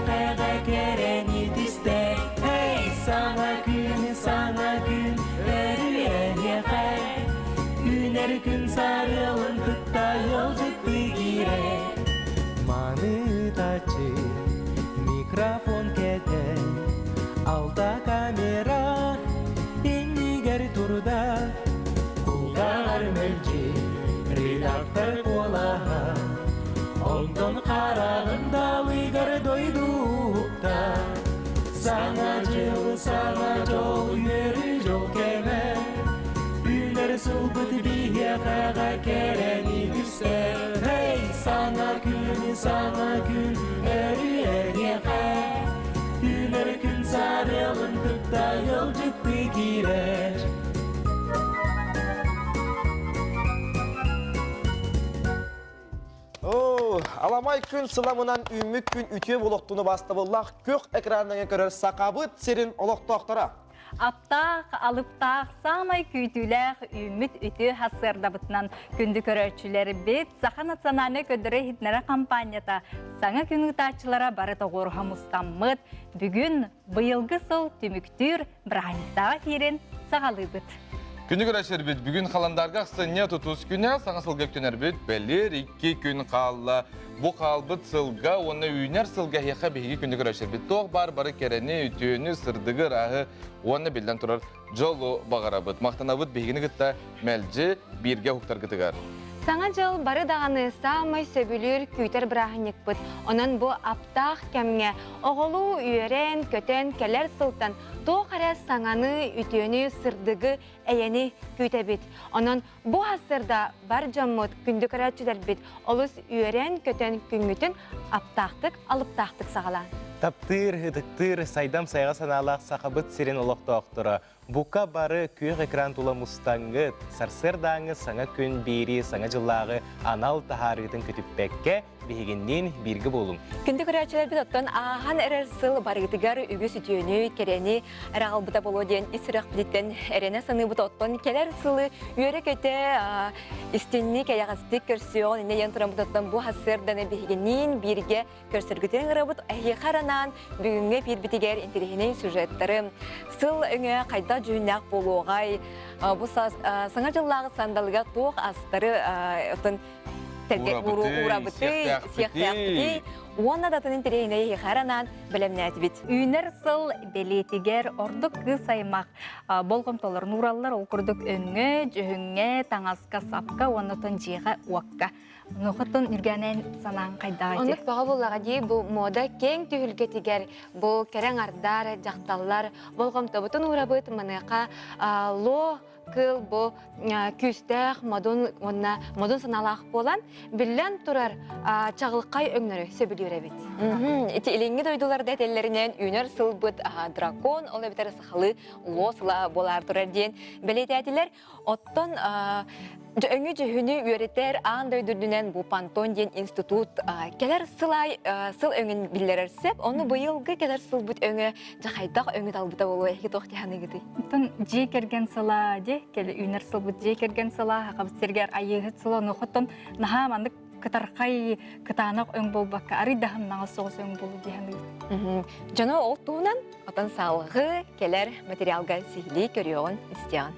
биһиэхэҕэ кэрэни түстэ. Эй, саҥа күн, саҥа күн, өрүү эһиэхэ. Үүнэр күн сарыалын кытта ыалдьыттыы киирэр. Манытаччы микрофон кэтэн, алта камера иннигэр турда. Кулгааҕар мэлдьи редактор куолаһа, онтон хараҕын далыгар дойду уһукта. Саҥа дьыл, саҥа дьол, үөрүү дьол кэмэ, үүнэр сылбыт биһиэхэҕэ кэрэни түстэр. Эй, саҥа күн, саҥа күн, өрүү эһиэхэ, үүнэр күн сарыалын кытта ыалдьыттыы киирэр. Оо, аламай күн сыламынан үүммүт күн үтүө олохтуну бастабыллаах күөх экранынан көрөр Сахабыт сирин олохтоохторо. Аптаах, алыптаах, саамай күүтүүлээх үүммүт үтүө сарсыардабытынан күндү көрөөччүлэрбит Саха национальнай көрдөрөр-иһитиннэрэр хампаанньата саҥа күн ыытааччылара бары тоҕуоруһа мустаммыт бүгүн быйылгы сыл түмүктүүр бырааһынньыктааҕы эфирин саҕалыыбыт. Күнү көрөсөрбүт бүгүн халандаарга ахсынньы тутус күнэ саҥа сылга үктэнэрбит бэлиэр икки күн хаалла. Бу хаалбыт сылга уонна үүнэр сылга эһиэхэ биһиги күнү көрөсөрбүт туох баар бары кэрэни, үтүөнү, сырдыгы, ырааһы уонна биллэн турар дьолу баҕарабыт. Махтанабыт биһигини кытта мэлдьи бииргэ уһуктаргытыгар. Саҥа дьыл бары даҕаны саамай сөбүлүүр күүтэр бырааһынньыкпыт. Онон бу аптаах кэмҥэ оҕолуу үөрэн, көтөн кэлэр сылтан туох эрэ саҥаны, үтүөнү, сырдыгы, эйэни күүтэбит. Онон бу сарсыарда бар дьоммут, күндү көрөөччүлэрбит олус үөрэн-көтөн күҥҥүтүн аптаахтык, алыптаахтык саҕалаан. Таптыыр, ытыктыыр, сайдам сайҕа санаалаах Сахабыт сирин олохтоохторо Бука бары күөх экран тула мустаҥҥыт, сарсыардааҥҥы саҥа күн биэрии саҥа дьыллааҕы анал таһаарыытын көтүппэккэ биһигинниин бииргэ буолуҥ. Күндү көрөөччүлэрбит оттон ааһан эрэр сыл барыытыгар үгүс үтүөнү, кэрэни эрэ аҕалбыта буолуо диэн ис сүрэхпититтэн эрэнэ саныыбыт. Оттон кэлэр сылы үөрэ-көтө истинник, эйэҕэстик көрсүөҕүн инньэ диэн тураммыт оттон бу сарсыарданы биһигинниин бииргэ Көрсөргүтүн ыҥырабыт эһиэхэ анаан бүгүҥҥү эфирбитигэр интэриэһинэй сюжеттары сыл өҥө хайдах дьүһүннээх буолуоҕай бу саҥа дьыллааҕы сандалыга туох астары оттон уурабытый сиэхтээхпитий уонна да атын интэриэһинэй эһиэхэ анаан бэлэмнээтибит. Үүнэр сыл бэлиэтигэр ордук кыыс аймах болҕомтолорун уураллар ол курдук өҥҥө, дьүһүҥҥэ, таҥаска, сапка уонна отон дьиэҕэ-уокка. Онуохаттан үргээнээн санааҥ хайдаҕай Оннук бөҕө буоллаҕа дии бу мода киэҥ түһүлгэтигэр бу кэрэ аҥардар, дьахталлар болҕомтобутун уурабыт маныаха ло кыыл бу күүстээх модун уонна модун санаалаах буолан биллэн турар чаҕылхай өҥнөрү сөбүлүүр эбит. Ити илиҥҥи дойдуларда этэллэринэн үүнэр сылбыт дракон, ол эбэтэр сахалыы ло сыла буолаар турар диэн бэлиэтээтилэр. Оттон өҥү-дьүһүнү үөрэтэр аан дойду үрдүнэн бу Пантон диэн институт кэлэр сыл сыл өҥүн биллэрэр сөп. Ону быйылгы кэлэр сылбыт өҥө дьэ хайдах өҥү талбыта буолуо эһиги туох дьаһаныгытый? Оттон дьиэ кэргэн сыла дьэ үүнэр сылбыт дьиэ кэргэн сыла хабыс сиргэр айыыһыт сыла онуохаттан наһаа маннык кытархай кытаанах өҥ буолбакка арый даһыннаҕа соҕус өҥ буолу дьаһаныгыт. Дьоно ол туһунан отон салгыы кэлэр материалга сиһилии көрүөҕүн истиэҕин.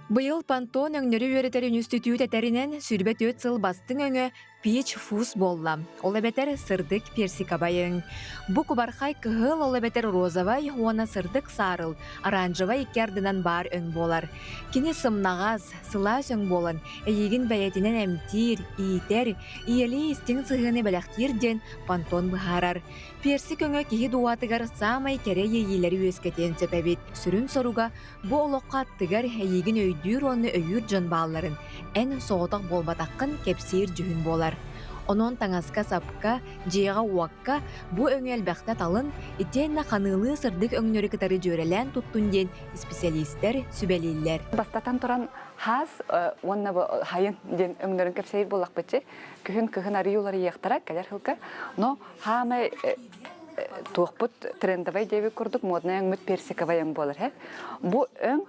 Быйыл Пантон өҥнөрү үөрэтэр үнүстүтүүт этэринэн, 24 сыл бастыҥ өҥө пич фус буолла. Ол эбэтэр сырдык персиковай өҥ. Бу кубархай кыһыл, ол эбэтэр розовай уонна сырдык саарыл, оранжевай икки ардынан баар өҥ буолар. Кини сымнаҕас, сылаас өҥ буолан, эйигин бэйэтинэн эмтиир, иитэр, ийэлии истиҥ сыһыаны бэлэхтиир диэн Пантон быһаарар. Персик өҥө киһи дууһатыгар саамай кэрэ иэйиилэри үөскэтиэн сөп эбит. Сүрүн соруга бу олоххо аттыгар эйигин өйдүүр уонна өйүүр дьон баалларын, эн соҕотох буолбатаххын кэпсиир дьүһүн буолар. Онон таҥаска-сапка, дьиэҕэ-уокка бу өҥү элбэхтэ талын, итиэннэ ханыылыы сырдык өҥнөрү кытары дьүөрэлээн туттун диэн исписэлиистэр сүбэлииллэр. Бастатан туран, хаас уонна хайын диэн өҥнөрүн кэпсэйэр буоллахпытчы, күһүн кыһын арыйы уларыйыахтара кэлэр сылга. Но Хаамай туохпут трендовай диэбит курдук моднай өҥмүт персиковай өҥ буолар һэ. Бу өҥ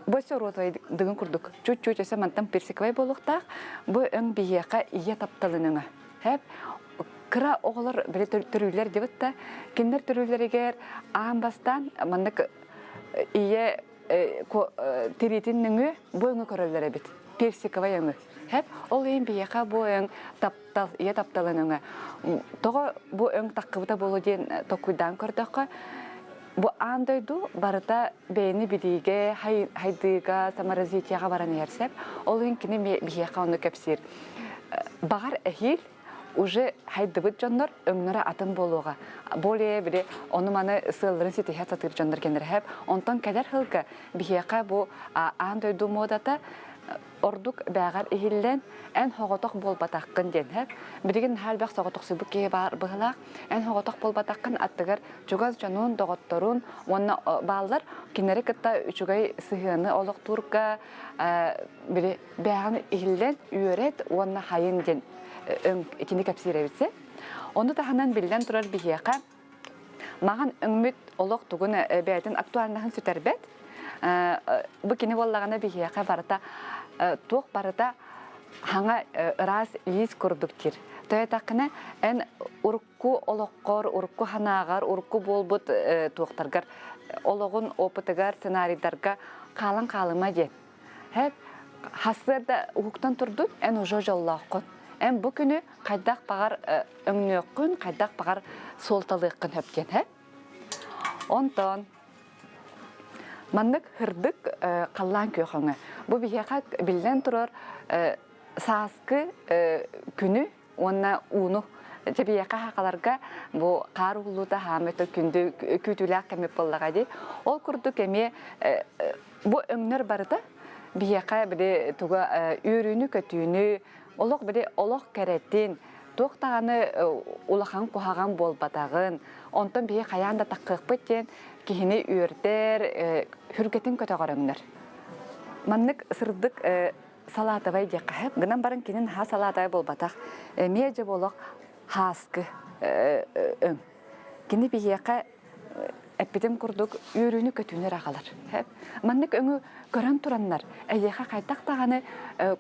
бу өссө розовай дыгын курдук чуть-чуть өссө мантан персиковай буолуохтаах. Бу өҥ биһиэхэ ийэ тапталын өҥө. Хэп. Кыра оҕолор били төрүүллэр дебит да, кинилэр төрүүллэригэр аан бастаан маннык ийэ тириитин нөҥүө бу өҥү көрөллөр эбит. Персиковай өҥү. Хэп, ол иһин биһиэхэ бу өҥ таптал, ийэ тапталын өҥө. Тоҕо бу өҥ таххыбыта буолуо диэн токуйдаан көрдөххө, бу аан дойду барыта бэйэни билиигэ, хайдыыга, саморазвитиеҕа баран иһэр сөп. Ол иһин кини биһиэхэ ону кэпсиир. Баҕар эһиил уже хайдыбыт дьоннор өҥнөрө атын буолуоҕа. Более били ону-маны сыалларын ситиһэ сатыыр дьоннор кэннэрэһэп. Онтон кэлэр сылга биһиэхэ бу аан дойду муодата ордук бээҕэр иһиллэн эн соҕотох буолбатаххын диэн һэп. Билигин наһаа элбэх соҕотохсуйбут киһи баар быһылаах. Эн соҕотох буолбатаххын аттыгар чугас дьонун, доҕотторун уонна бааллар кинилэри кытта үчүгэй сыһыаны олохтуурга били бээҕин иһиллэн үөрэт уонна хайын диэн өҥ итини кэпсиир эбитсэ. Ону таһынан биллэн турар биһиэхэ маҕан өҥмүт олох тугун бэйэтин актуальнаһын сүтэрбэт. Бу кини буоллаҕына биһиэхэ барыта туох барыта хаҥа ыраас лиис курдук диир. Тойтаххына эн урукку олоххор, урукку санааҕар, урукку буолбут туохтаргар олоҕун опытыгар, сценарийдарга хаалан хаалыма диэн. Хэп хасыарда уһуктан турдун, эн уже дьоллооххун. Эн бу күнү хайдах баҕар өҥнүөххүн, хайдах баҕар суолталыаххын хөп диэн, һэ? Онтон маннык һырдык халлаан күөх өҥө. Бу биһиэхэ биллэн турар сааскы күнү уонна ууну дьэбиэхэ хахаларга бу хаар ууллуута хаамыта күндү күүтүүлээх кэммит буоллаҕа дии. Ол курдук эмиэ бу өҥнөр барыта биһиэхэ били туга үөрүүнү-көтүүнү, олох били олох кэрэтин, туох даҕаны улахан куһаҕан буолбатаҕын, онтон биһи хайаан да таххыахпыт диэн киһини үөрдэр, хүргэтин көтөҕөр өҥнөр. Маннык сырдык салатовай диэххэ сөп. Гынан баран кини наһаа салатовай буолбатах. Эмиэ дьэ болох хааскы өҥ. Кини биһиэхэ эппитим курдук үөрүүнү-көтүүнү эрэ аҕалар. Маннык өҥү көрөн тураннар, эйиэхэ хайдах даҕаны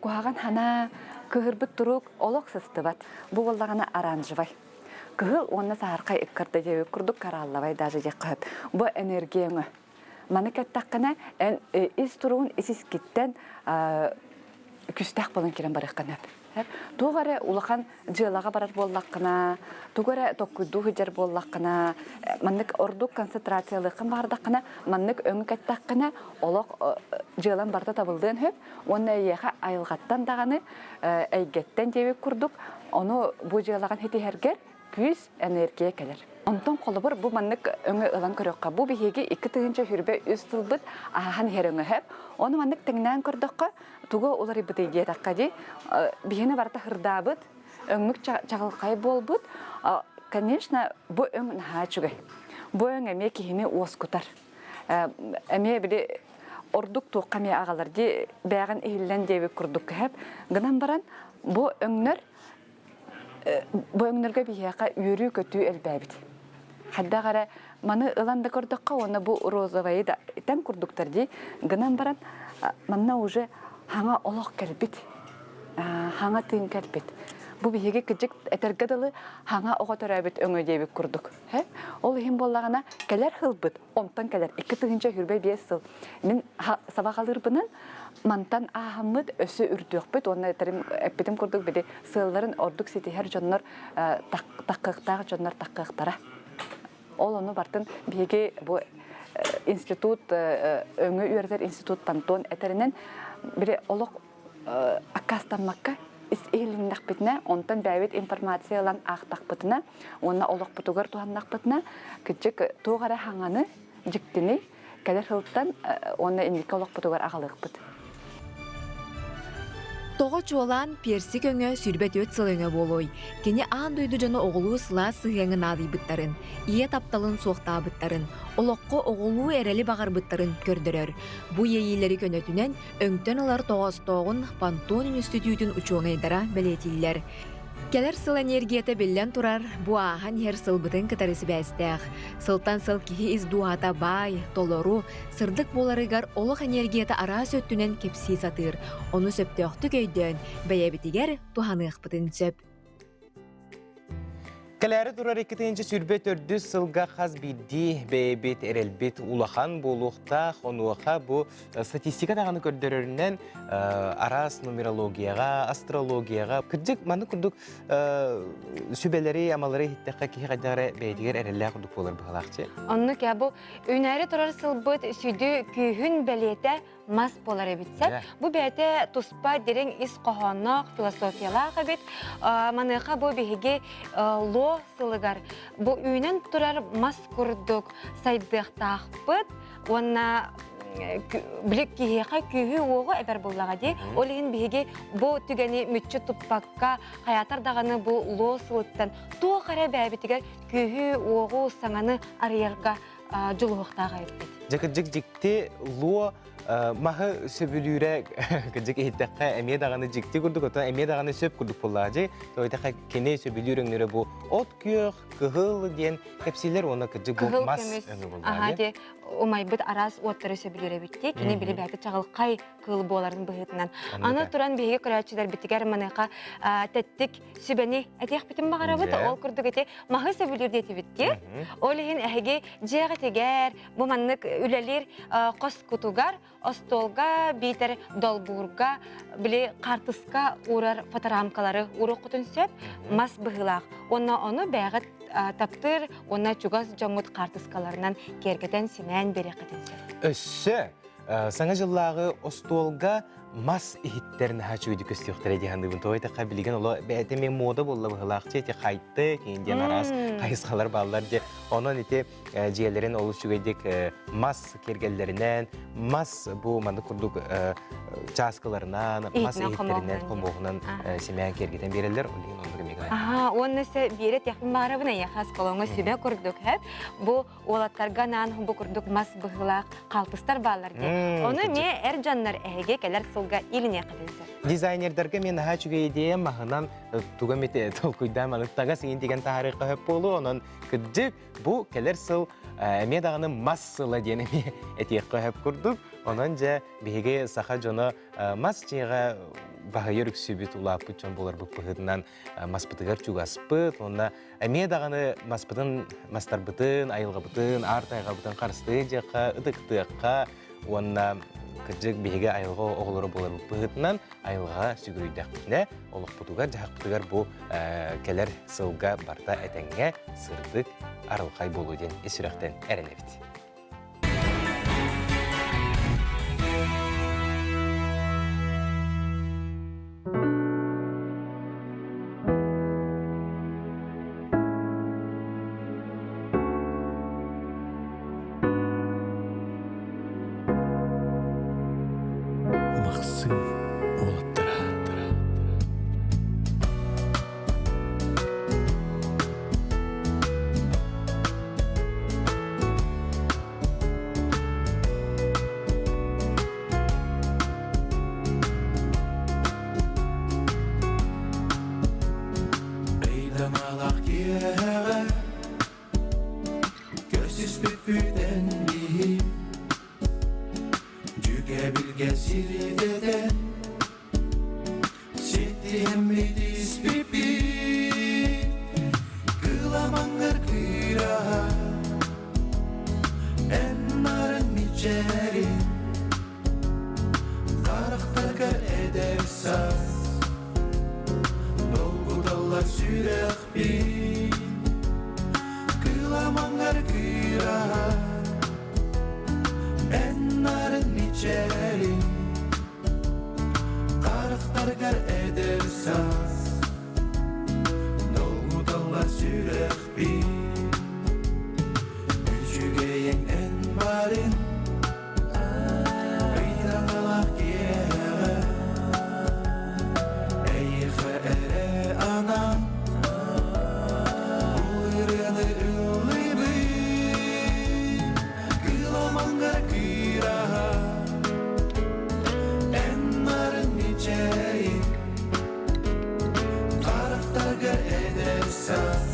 куһаҕан санаа, кыһырбыт турук олох сыстыбат. Бу буоллаҕына оранжевай. Кыһыл уонна саһархай ыккарда диэбит курдук коралловай даже диэххэ сөп. Бу энергия өҥө. Маны кэттэххинэ, эн ис туругун ис искиттэн күстээх буолан киирэн барыаххын сөп. Туох эрэ улахан дьыалаҕа барар буоллаххына, тугу эрэ токкуйдуу сылдьар буоллаххына, маннык ордук концентрациялыаххын баҕардаххына, маннык өҥү кэттэххинэ, олох дьыалан барыта табыллыан сөп уонна эйиэхэ айылҕаттан даҕаны эйгэттэн диэбит курдук, ону бу дьыалаҕын ситиһэргэр күүс, энергия кэлэр. Онтон холобур бу маннык өҥө ылан көрүөххэ. Бу биһиги 2023 сылбыт ааһан иһэр өҥөһө. Ону маннык тэҥнээн көрдөххө, тугу уларыйбытый диэтэххэ дии, биһини барыта хырдаабыт, өҥмүк чаҕылхай буолбут. Конечно, бу өҥ наһаа үчүгэй. Бу өҥ эмиэ киһини уоскутар. Эмиэ били ордук туохха эмиэ аҕалар дии, бээҕин иһиллэн диэбит курдук көһөп. Гынан баран, бу өҥнөр Бу өҥнөргө биһиэхэ үөрүү-көтүү элбээбит. Хайдах эрэ маны ылан да көрдөххө уонна бу розовайы да тэҥ курдуктар дии гынан баран манна уже хаҥа олох кэлбит. Хаҥа тыын кэлбит. Бу биһиги кыдьык этэргэ дылы хаҥа оҕо төрөөбүт өҥө диэбит курдук. Ол иһин буоллаҕына кэлэр сылбыт онтон кэлэр 2025 сыл мин сабаҕалыырбынан мантан ааһаммыт өссө үрдүөхпүт уонна этэрим эппитим курдук били сыалларын ордук ситиһэр дьоннор таккыахтаах дьоннор таккыахтара ол ону бартын биһиги бу институт өҥө үөрэтэр институт Пантон этэринэн били олох аккаастаммакка иһилиннэхпитинэ, онтон бэйэбит информация ылан аахтахпытына уонна олохпутугар туһаннахпытына, кырдьык туох эрэ хаҥаны, дьиктини кэлэр сылтан уонна инники олохпутугар аҕалыахпыт. Тоҕо чуолаан персик өҥө 24 сыл өҥө буолуой? Кини аан дойду дьоно оҕолуу сылаас сыһыаҥы наадыйбыттарын, ийэ тапталын суохтаабыттарын, олоххо оҕолуу эрэли баҕарбыттарын көрдөрөр. Бу иэйиилэри көнөтүнэн өҥтөн ылар тоҕоостооҕун Пантон үнүстүтүүтүн учуонайдара бэлиэтииллэр. Кэлэр сыл энергията биллэн турар, бу ааһан иһэр сылбытын кытары сибээстээх. Сылтан сыл киһи ис дууһата баай, толору, сырдык буоларыгар олох энергията араас өттүнэн кэпсии сатыыр. Ону сөптөөхтүк өйдөөн, бэйэбитигэр туһаныахпытын сөп. Кэлээри турар 2024 сылга хас биирдии бэйэбит эрэлбит улахан буолуохтаах. Онуоха бу статистика даҕаны көрдөрөрүнэн араас нумерологияҕа, астрологияҕа кырдьык маннык курдук сүбэлэри, амалары иһиттэххэ киһи хайдах эрэ бэйэтигэр эрэллээх курдук буолар быһалаахчы. Оннук бу үүнээри турар сылбыт сүдү күүһүн бэлиэтэ мас буолар эбит сөп. Бу бэйэтэ туспа дириҥ ис хоһоонноох, философиялаах эбит. Маныаха бу биһиги ло сылыгар бу үүнэн турар мас курдук сайдыахтаахпыт уонна били киһиэхэ күүһү-уоҕу эбэр буллаҕа дии. Ол иһин биһиги бу түгэни мүччү туппакка, хайаатар даҕаны бу ло сылыттан туох эрэ бэйэбитигэр күүһү-уоҕу, саҥаны арыйарга дьулуһуохтаах эбиппит. Дьэ кырдьык дьикти луо маһы сөбүлүүрэ кырдьык иһиттэххэ эмиэ даҕаны дьикти курдук, оттон эмиэ даҕаны сөп курдук буоллаҕа дьи. Тоҕо кини сөбүлүүр өҥнөрө бу от күөх, кыһыл диэн кэпсиилэр уонна кырдьык бу мас өҥө буоллаҕа дии. Умайбыт араас уоттары сөбүлүүр эбит дии. Кини били бэйэтэ чаҕылхай кыыл буоларын быһыытынан. Аны туран биһиги көрөөччүлэрбитигэр маныаха тэттик сүбэни этиэхпитин баҕарабыт. Ол курдук ити маһы сөбүлүүр диэтибит дии. Ол иһин эһиги дьиэҕитигэр бу маннык үлэлиир хоскутугар остуолга биитэр долбуурга били хаартыска уурар фоторамкалары ууруоххутун сөп мас быһыылаах. Уонна ону бэйэҕит таптыыр уонна чугас дьоҥҥут хаартыскаларынан киэргэтэн симээн биэриэххитин сөп. Өссө Саҥа дьыллааҕы остуолга мас иһиттэр наһаа үчүгэйдик көстүөхтэрэ дии саныыбын. Тоҕо диэтэххэ, билигин оло бэйэтэ эмиэ муода буолла быһыылаах дии, ити хай-тек диэн араас хайысхалар бааллар дии. Онон ити дьиэлэрин олус үчүгэйдик мас киэргэллэринэн, мас бу маннык курдук чааскыларынан, мас иһиттэринэн, хомуоһунан симээн киэргэтэн биэрэллэр. Ол иһин оннук эмиэ Аха, уонна се биэрэ тиэхпин баарабын эйиэхэ осколоҥҥо сүбэ курдук, хэп. Бу уолаттарга анаан бу курдук мас быһыылаах хаалтыстар бааллар диэн. Ону эмиэ эр дьоннор эһиги кэлэр сылга иилиниэххитин сөп. Дизайнердарга мен наһаа үчүгэй идея маһынан туга эмит толкуйдаан маны тагас иин тигэн таһаарыахха сөп буолуо. Онон кырдьык бу кэлэр сыл эмиэ даҕаны мас сыла диэн эмиэ этиэххэ сөп курдук. Онон дьэ биһиги саха дьоно мас дьиэҕэ баһыйар үксүбүт улааппыт дьон буоларбыт быһыытынан маспытыгар чугаспыт уонна эмиэ даҕаны маспытын, мастарбытын, айылҕабытын, аар тайҕабытын харыстыы дьиэххэ, ытыктыахха уонна кырдьык биһиги айылҕа оҕолоро буоларбыт быһыытынан айылҕаҕа сүгүрүйдэхпитинэ олохпутугар, дьаһахпытыгар бу кэлэр сылга барыта этэҥҥэ сырдык, арылхай буолуо диэн ис сүрэхтэн эрэнэбит. Махсым уолаттара. Ыйдаҥалаах киэһэҕэ көрсүспүппүтэн биһи Дьүкэбилгэ сирдэтэн Ситиһэммит испиппит Кыламаҥҥар кыыраһа Эн нарын мичээрин Харахтаргар эдэр саас Долгуталлар сүрэхпин Кыламаҥҥар кыыраһа Эн нарын мичээрин Харахтаргар эдэр саас Долгуталлар сүрэхпин Үчүгэйиҥ эн барын Ыйдаҥалаах киэһэҕэ Эйиэхэ эрэ анаан Бу ырыаны ыллыыбын Кыламаҥҥар кыыраһа Эн нарын мичээрин Харахтаргар эдэр саас.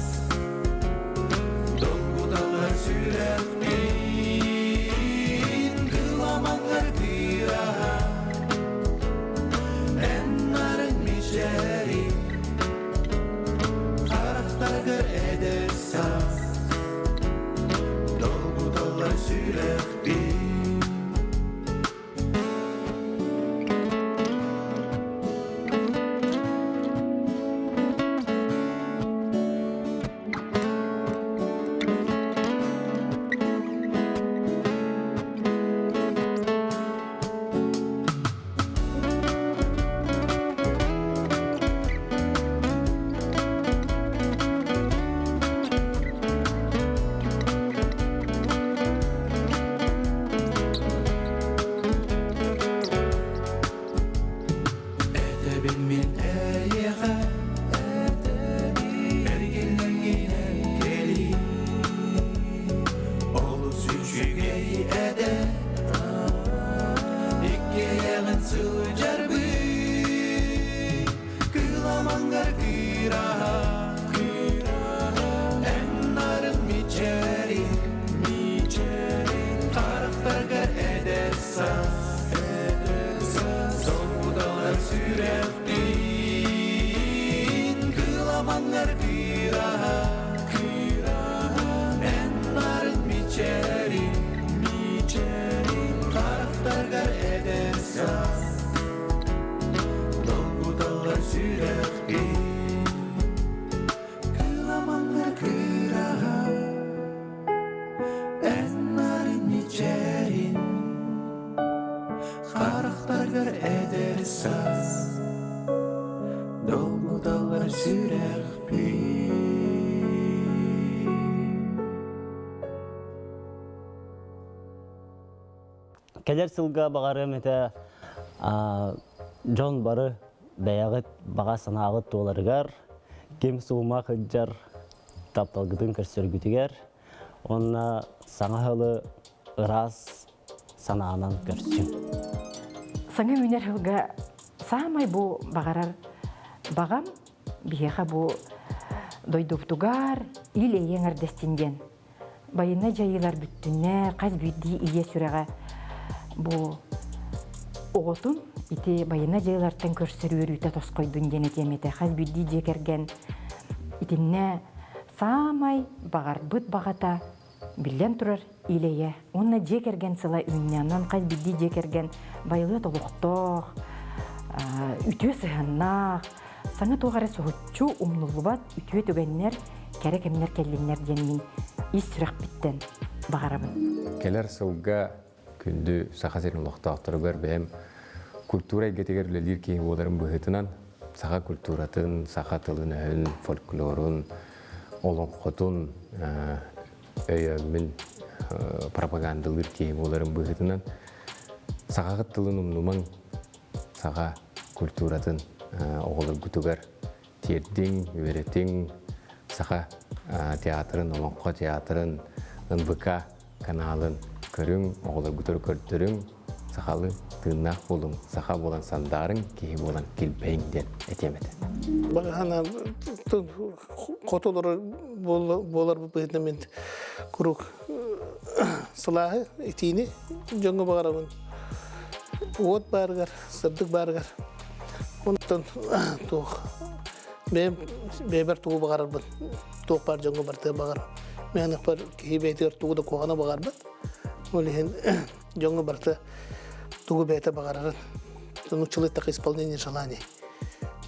Кэлэр сылга баҕарыам этэ дьон бары бэйэҕит баҕа санааҕыт туоларыгар, ким суумах сылдьар тапталгытын көрсөргүтүгэр уонна саҥа сылы ыраас санаанан көрсүҥ. Саҥа үүнэр сылга саамай бу баҕарар баҕам биһиэхэ бу дойдубутугар ил-эйэ эҥэрдэстин диэн Байыаннай дьайыылар бүттүннэр, хас биирдии ийэ сүрэҕэ бу оҕотун ити байыаннай дьайыылартан көрсөр үөрүүтэ тосхойдун диэн этиэм этэ. Хас биирдии дьиэ кэргэн итиннэ саамай баҕарбыт баҕата биллэн турар ил-эйэ уонна дьиэ кэргэн сыла үүннэ. Онон хас биирдии дьиэ кэргэн байылыат олохтоох, үтүө сыһыаннаах, Саҥа туох эрэ соһуччу умнуллубат үтүө түгэннэр, кэрэ кэмнэр кэллиннэр диэн мин ис сүрэхпиттэн баҕарабын. Кэлэр сылга күндү Саха сирин олохтоохторугар бэйэм культура эйгэтигэр үлэлиир киһи буоларым быһыытынан саха культуратын, саха тылын-өһүн, фольклорун, олоҥхотун өйөөммүн пропагандалыыр киһи буоларым быһыытынан сахаҕыт тылын умнумаҥ, саха культуратын оҕолоргутугар тиэрдиҥ, үөрэтиҥ, саха театрын, олоҥхо театрын, НВК каналын көрүҥ, оҕолоргутугар көрдөрүҥ, сахалыы тыыннаах буолуҥ, саха буолан сандаарыҥ, киһи буолан килбэйиҥ диэн этиэм этэ. Баҕана хоту олорор буолар быһыытынан мин куруук сылааһы, итиини дьоҥҥо баҕарабын. Уот баарыгар, сырдык баарыгар. Онтон туох бэйэм бэйэбэр тугу баҕарарбын, туох баар дьоҥҥо барытыгар баҕарабын. Мин киһи бэйэтигэр тугу да куһаҕаны баҕарбат. Ол иһин дьоҥҥо барыта тугу бэйэтэ баҕарарын, нууччалыы так исполнение желаний.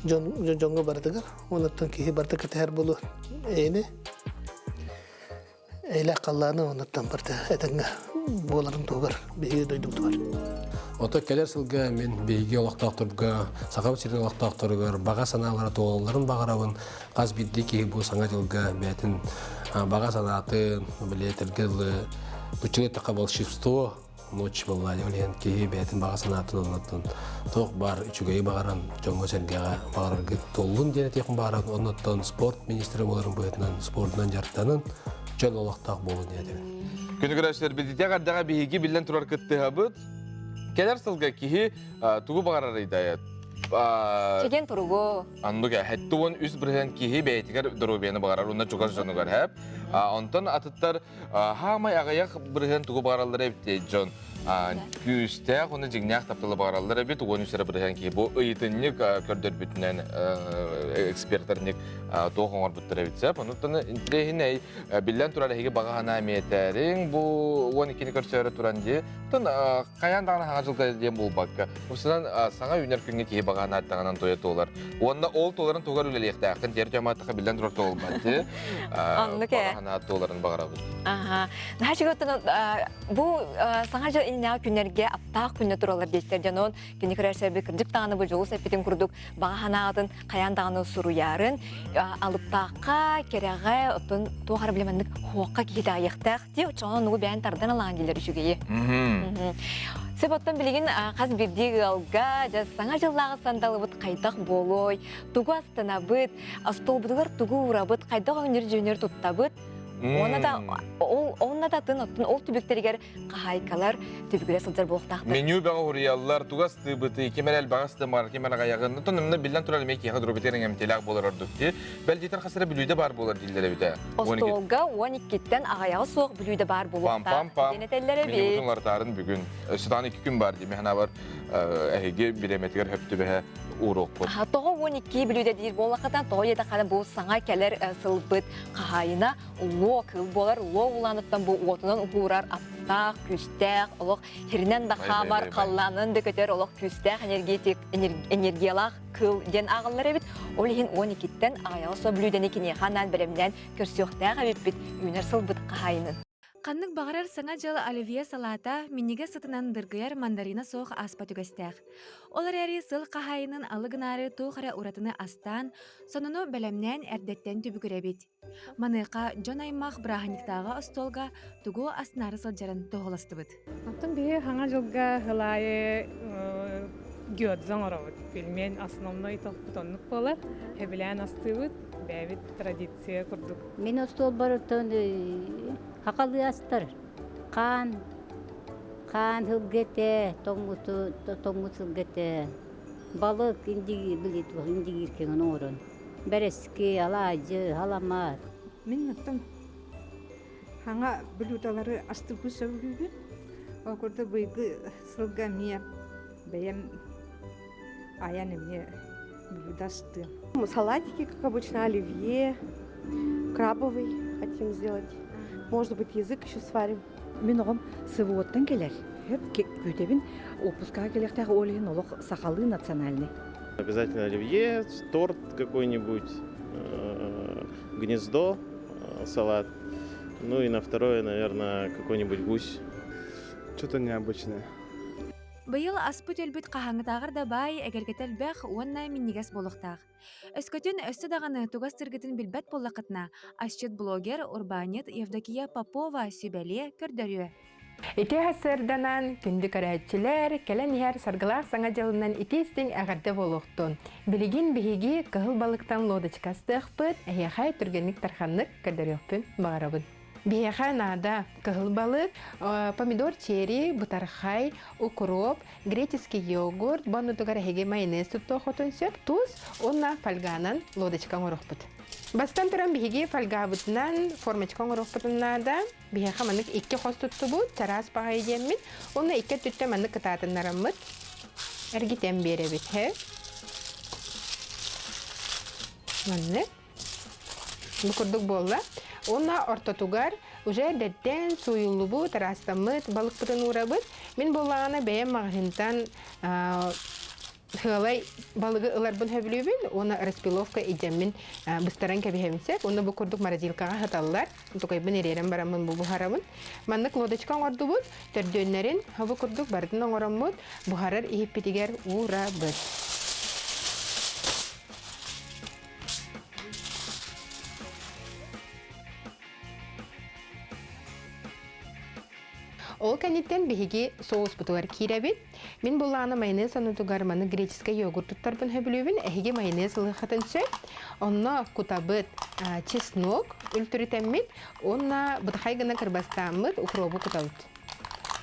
Дьон дьоҥҥо барытыгар, онуттан киһи барыта кэтэһэр буолуо эйэни эйлээх халлааны онуттан барыта этэҥҥэ буоларын туһугар биһиги дойдубутугар. Ото кэлэр сылга мин биһиги олохтоохторго, Сахабыт сирин олохтоохторугар баҕа санаалара туолалларын баҕарабын. Хас биирдии киһи бу саҥа дьылга бэйэтин баҕа санаатын, билиэтэргэ дылы, нуччалыы эттэххэ волшебство ночь была ол иһин киһи бэйэтин баҕа санаатын оннуттан туох баар үчүгэйи баҕаран дьоҥҥо-сэргэҕэ баҕараргыт туоллун диэн этиэхпин баҕарабын оннуттан спорт министрэ буоларын быһыытынан спордунан дьарыктанын чөл олохтоох буолун диэн этэбин. Күнү көрөөччүлэрбит ити эҕэрдэҕэ биһиги биллэн турар кыттыһабыт. Кэлэр сылга киһи тугу баҕарарый да Чэгиэн туругу. Оннук 73% киһи бэйэтигэр доруобуйаны баҕарар уонна чугас дьонугар хэп. Онтон атыттар хаамай аҕыйах бырыһыан тугу баҕараллар эбит дьон күүстээх уонна дьиҥнээх тапталы баҕараллар эбит 13 эрэ бырыһыан киһи бу ыйытынньык көрдөрбүтүнэн экспертерник туох оҥорбуттар эбит сөп онуттан интириэһинэй биллэн турар эһиги баҕа санаа эмиэтээриҥ бу 12-ни көрсөөрө туран дии оттон хайаан даҕаны саҥа дьылга диэн буолбакка Усунан саҥа үүнэр күҥҥэ киһи баҕа аттаҕынан туйа туолар. Уонна ол туоларын тугар үлэлиэхтээххин диэр дьамааттаха биллэн турар туолбат дии. Оннук ээ. Баҕа туоларын баҕарабыт. Аха. Наһаа чугаттан бу саҥа дьыл иннинээҕи күннэргэ аптаах күннэ тураллар диэттэр дьонун кини көрөр сэрби кырдьык даҕаны бу дьулус эппитин курдук баҕа санаатын хайаан даҕаны суруйарын алыптаахха кэрэҕэ оттон туох эрэ билэмэнник хуохха киһи таайыахтаах Ти оччоҕуна нугу бэйэн тардан ылаан дииллэр үчүгэйи. Сөп оттон билигин хас биирдии ыалга дьэ саҥа дьыллааҕы сандалыбыт хайдах буолуой, тугу астынабыт, остуолбутугар тугу уурабыт, хайдах өҥнөр-дьүһүннэр туттабыт. Уонна да ол онно да атын оттон ол түбүктэригэр хаһаайкалар түбүгүрэ сылдьар буолуохтаахтар. Меню бөҕө уруйаллар, тугу астыыбытый, ким эрэ элбэҕи астымар, ким эрэ аҕыйаҕын. Оттон онно биллэн турар эмиэ киһиэхэ доруобуйатыгар иҥэмтиэлээх буолар ордук дии. Бэл диэтэр хас эрэ бүлүүдэ баар буолар дииллэр эбит ээ. Остуолга 12-ттэн аҕыйаҕа суох бүлүүдэ баар буолуохтаах диэн этэллэр эбит. Менюбутун уларытаарын бүгүн. Өссө икки күн баар дии. Мин эһиги бириэмэтигэр хөп түбэһэ ууруохпут. Тоҕо 12 бүлүүдэ диир буоллаххытына, тоҕо диэтэххинэ бу саҥа кэлэр сылбыт хаһаайына луо кыыл буолар. Луо улааныттан бу уотунан уһуурар аптаах, күүстээх, олох сиринэн да хаамар, халлаанынан да көтөр олох күүстээх энергетик, энергиялаах кыыл диэн ааҕыллар эбит. Ол иһин 12-ттэн аҕыйаҕа со бүлүүдэни киниэхэ анаан бэлэмнээн көрсүөхтээх эбиппит үүнэр сылбыт хаһаайынын. Ханнык баҕарар Саҥа дьыл оливье салаата минньигэс сытынан дыргыйар мандарина суох ааспат үгэстээх. Ол эрээри сыл хаһаайынын алы гынаары туох эрэ уратыны астаан, сонуну бэлэмнээн эрдэттэн түбүгүрэбит. Маныаха дьон-аймах бырааһынньыктааҕы остуолга тугу астынаары сылдьарын туоһуластыбыт. Оттон биһи Саҥа дьылга сыл аайы гёдза оҥоробут. Пельмень основной тохпут оннук буолар. Хэбилээн астыыбыт. Бэйэбит традиция курдук. Мин остуолбар оттон хахалыы астар. Хаан, хаан сылгы этэ, тоҥмуту, тоҥмут сылгы этэ. Балык индигиир, индигииркэҥин оҥорон. Бэрэски, алаадьы, аламаат. Мин оттон хаҥа блюдалары астыырбын сөбүлүүбүн. Ол курдук быйылгы сылга эмиэ бэйэм айан эмиэ блюдо астыам. Салатики, как обычно, оливье, крабовый хотим сделать. Может быть, язык еще сварим. Мин оҕом СВО-ттан кэлэр. Күүтэбин отпускаҕа кэлиэхтээх ол иһин олох сахалыы национальный. Обязательно оливье, торт какой-нибудь, гнездо, салат. Ну и на второе, наверное, какой-нибудь гусь. Что-то необычное. Быйыл аспыт-өлбүт хаһааҥҥытааҕар да баай, эгэлгэтэ элбэх уонна минньигэс буолуохтаах. Өскөтүн өссө даҕаны тугас сыргытын билбэт буоллаххытына, асчыт-блогер, урбаанньыт Евдокия Попова сүбэлиэ, көрдөрүө. Ити сарсыарданан күндү көрөөччүлэр, кэлэн иһэр саргылаах саҥа дьылынан ити-истиҥ эҕэрдэ буолуохтун. Билигин биһиги кыһыл балыктан лодочка астыахпыт, эһиэхэ түргэнник тарханнык көрдөрүөхпүн баҕарабын. Биһиэхэ наада кыһыл балык, помидор черри, бытархай, укроп, греческий йогурт, боннутугар эһиги майонез туттуоххутун сөп, туус уонна фольганан лодочка оҥоруохпут. Бастан туран биһиги фольгабытынан формочка оҥоруохпутун наада. Биһиэхэ маннык икки хос туттубут, чараас баҕайы диэммит. Уонна икки өттүттэн маннык кытаатыннараммыт эргитэн биэрэбит. Маннык. Бу курдук буолла. Уонна ортотугар уже эрдэттэн сууйуллубут, ыраастаммыт балыкпытын уурабыт. Мин буоллаҕына бэйэм маҕаһыынтан сыалай балыгы ыларбын сөбүлүүбүн уонна распиловка идьэммин быстаран кэбиһэбин сөп. Уонна бу курдук морозилкаҕа сыталлар. Тукайбын ириэрэн бараммын бу буһарабын. Маннык лодочка оҥордубут. Төрдүөннэрин бу курдук барытын оҥороммут буһарар иһиппитигэр уурабыт. Ол кэнниттэн биһиги соуспутугар киирэбит. Мин буллаҕына майонез оннутугар маны греческэй йогурт туттарбын сөбүлүүбүн. Эһиги майонез ылыаххытын сөп. Онно кутабыт чеснок үлтүрүтэммит уонна бытахай гына кырбастааммыт укробу кутабыт.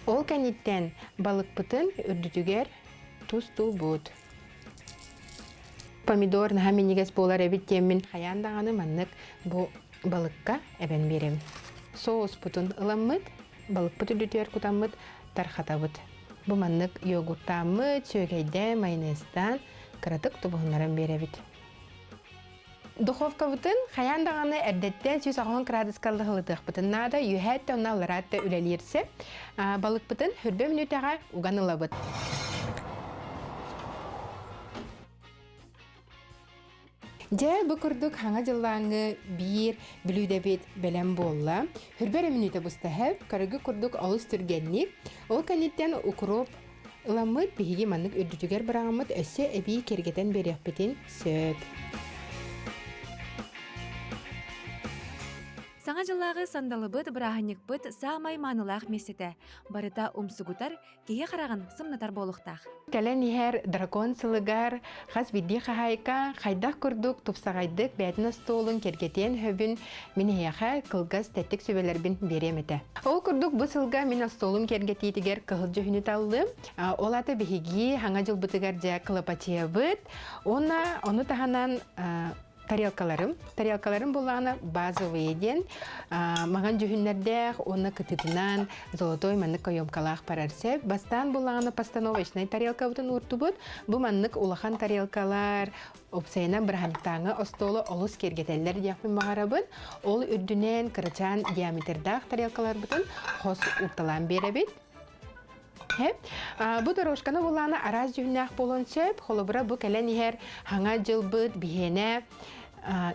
Ол кэнниттэн балыкпытын үрдүтүгэр тустуубут. Помидор наһаа минньигэс буолар эбит диэммин хайаан даҕаны маннык бу балыкка эбэн биэрэбин. Соуспутун ыламмыт, балыкпыт үрдүтүгэр кутаммыт тархатабыт. Бу маннык йогуртааммыт, сүөгэйдээн, майонезтаан кыратык тубуһуннаран биэрэбит. Духовкабытын хайаан даҕаны эрдэттэн 180 градуска лыһылытыахпытын наада, үөһээттэ уонна аллараатта үлэлиир сөп. Балыкпытын хүрбэ мүнүүтэҕэ уган ылабыт. Дьэ, бу курдук хаҥа дьыллааҥҥы биир бүлүүдэбит бэлэм буолла. Хүрбэ эрэ мүнүүтэ бустаһа, көрөгү курдук олус түргэнник. Ол кэнниттэн укроп Ыламмыт биһиги маннык үрдүтүгэр быраҕаммыт өссө эбии киэргэтэн биэриэхпитин сөп. Саҥа дьыллааҕы сандалыбыт бырааһынньыкпыт саамай маанылаах миэстэтэ. Барыта умсугутар, киһи хараҕын сымнатар буолуохтаах. Кэлэн иһэр дракон сылыгар хас биирдии хаһаайка хайдах курдук тупсаҕайдык бэйэтин остуолун киэргэтиэн сөбүн мин эһиэхэ кылгас тэттик сүбэлэрбин биэриэм этэ. Ол курдук бу сылга мин остуолум киэргэтиитигэр кыһыл дьүһүнү таллым. Ол аата биһиги хаҥа дьылбытыгар дьэ кылапачыйабыт уонна ону таһынан тарелкаларым. Тарелкаларым буллаҕына базовые диэн маҥан дьүһүннэрдээх уонна кытытынан золотой маннык каемкалаах барар сөп. Бастаан буллаҕына постановочнай тарелкабытын ууртубут. Бу маннык улахан тарелкалар Уопсайынан бырахантааҥы остуолу олус киэргэтэллэр диэхпин баҕарабын. Ол үрдүнэн кырачаан диаметрдаах тарелкаларбытын хос уурталаан биэрэбит. Бу дорожканы булаана араас дьүһүннээх буолуон сөп. Холобура, бу кэлэн иһэр хаҥа дьылбыт биһиэнэ.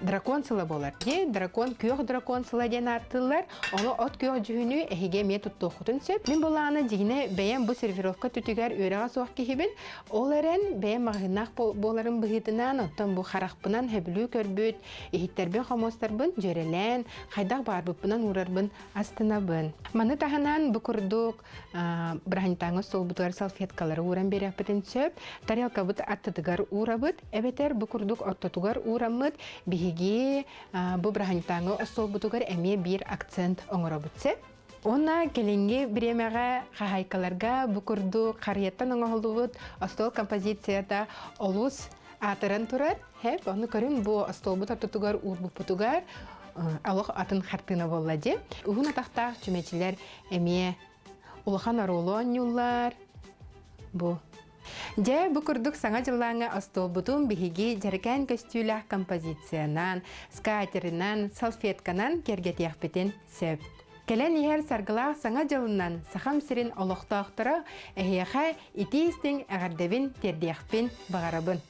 дракон сыла буолар. Дии дракон күөх дракон сыла диэн ааттыыллар. Ону от күөх дьүһүнү эһиги эмиэ туттуоххутун сөп. Мин булааны дьигинэ бэйэм бу сервировка түтүгэр үөрэҕэ суох киһибин. Ол эрэн бэйэм маҕаһыыннаах буоларым быһыытынан, оттон бу харахпынан сөбүлүү көрбүт, иһиттэрбин хомуостарбын дьүөрэлээн, хайдах баарбыппынан уурарбын астынабын. Маны таһынан бу курдук бырааһынньыктааҥҥы остуолбутугар салфеткалары ууран биэриэхпитин сөп. Тарелкабыт аттытыгар уурабыт, эбэтэр бу курдук ортотугар уураммыт биһиги бу бырааһынньыктааҥҥы остуолбутугар эмиэ биир акцент оҥоробут сөп. Уонна кэлиҥҥи бириэмэҕэ хаһаайкаларга бу курдук харыйаттан оҥоһуллубут остуол композицията олус аатыран турар. Хэп, ону көрүн бу остуолбут ортотугар уурбуппутугар олох атын хартыына буолла дии. Уһун атахтаах чүмэчилэр эмиэ улахан оруолу оонньууллар. Бу. Дьэ, бу курдук саҥа дьыллааҥҥа остуолбутун биһиги дьэрэкээн көстүүлээх композициянан, скатерынан, салфетканан киэргэтиэхпитин сөп. Кэлэн иһэр саргылаах саҥа дьылынан Сахам сирин олохтоохторо эһиэхэ итии-истиҥ эҕэрдэбин тиэрдиэхпин баҕарабын.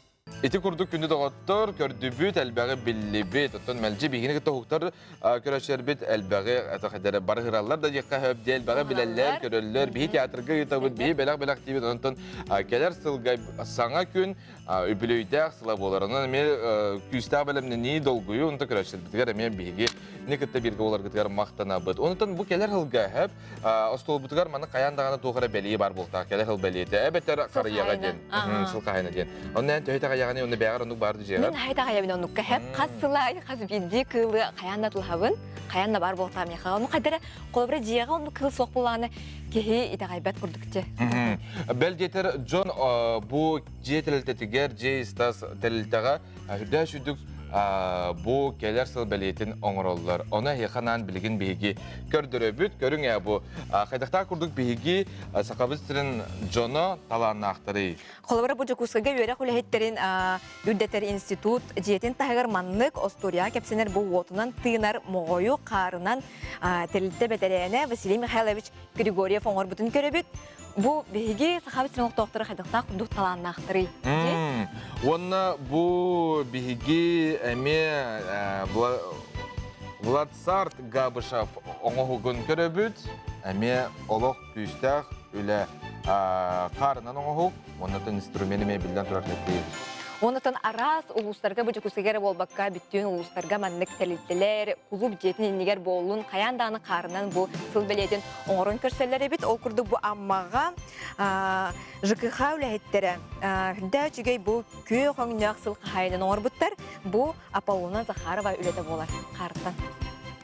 Ити курдук күндү доҕоттор, көрдүбүт, элбэҕи биллибит. Оттон мэлдьи биһигини кытта уһуктар көрөөччүлэрбит элбэҕи этэ барыһыраллар да диэххэ сөп диэ элбэҕи билэллэр, көрөллөр. Биһи театрга ыытабыт, биһи бэлэх-бэлэх диибит. Онтон кэлэр сылга саҥа күн үбүлүөйдээх сыла буолар. Онон эмиэ күүстээх бэлэмнэнии, долгуйуу, онтон көрөөччүлэрбитигэр эмиэ биһиги кытта бииргэ буоларгытыгар махтанабыт. Онтон бу кэлэр сылга сөп Остуолбутугар маны хайаан даҕаны туох эрэ бэлиэ баар буолтаах, кэлэ сыл бэлиэтэ, эбэтэр харыйаҕа диэн, сыл хаһайына диэн. Онно эн төһө итэҕэйэҕиний, онно бэйэҕэр оннук баар дьиэҕэр? Мин итэҕэйэбин оннукка хэп хас сыл аайы хас биирдии кыылы хайаан да тулаһабын, хайаан да баар буолтаах миэхэ. Ону хайдара холобура дьиэҕэ оннук кыыл суох буоллаҕына киһи итэҕэйбэт курдук дьэ. Бэл диэтэр дьон бу дьиэ тэрилтэтигэр, дьиэ истас тэрилтэҕэ Үрдээх сүрдүк бу кэлэр сыл бэлиэтин оҥороллор. Ону эһиэхэ анаан билигин биһиги көрдөрөбүт. Көрүҥ ээ бу хайдахтаах курдук биһиги Сахабыт сирин дьоно талааннаахтарый. Холобура бу Дьокуускайга үөрэх үлэһиттэрин үрдэтэр институт дьиэтин таһыгар маннык остуоруйаҕа кэпсэнэр бу уотунан тыынар моҕойу хаарынан тэрилтэ бэтэрээнэ Василий Михайлович Григорьев оҥорбутун көрөбүт. Бу биһиги Сахабыт сирин олохтоохторо хайдахтаах курдук талааннаахтарый? Уонна бу биһиги эмиэ Владсарт Габышев оҥоһугун көрөбүт. Эмиэ олох күүстээх үлэ хаарынан оҥоһук. Уонна инструмент эмиэ биллэн турар хоккей. Онтон араас улуустарга бу Дьокуускайга эрэ буолбакка бүттүүн улуустарга маннык тэрилтэлэр, кулууп дьиэтин иннигэр буоллун, хайаан даҕаны хаарынан бу сыл бэлиэтин оҥорон көрсөллөр эбит. Ол курдук бу Аммаҕа ЖКХ үлэһиттэрэ үрдээ үчүгэй бу күөх өҥнөөх сыл хаһаайынын оҥорбуттар. Бу Аполлона Захарова үлэтэ буолар хаартан.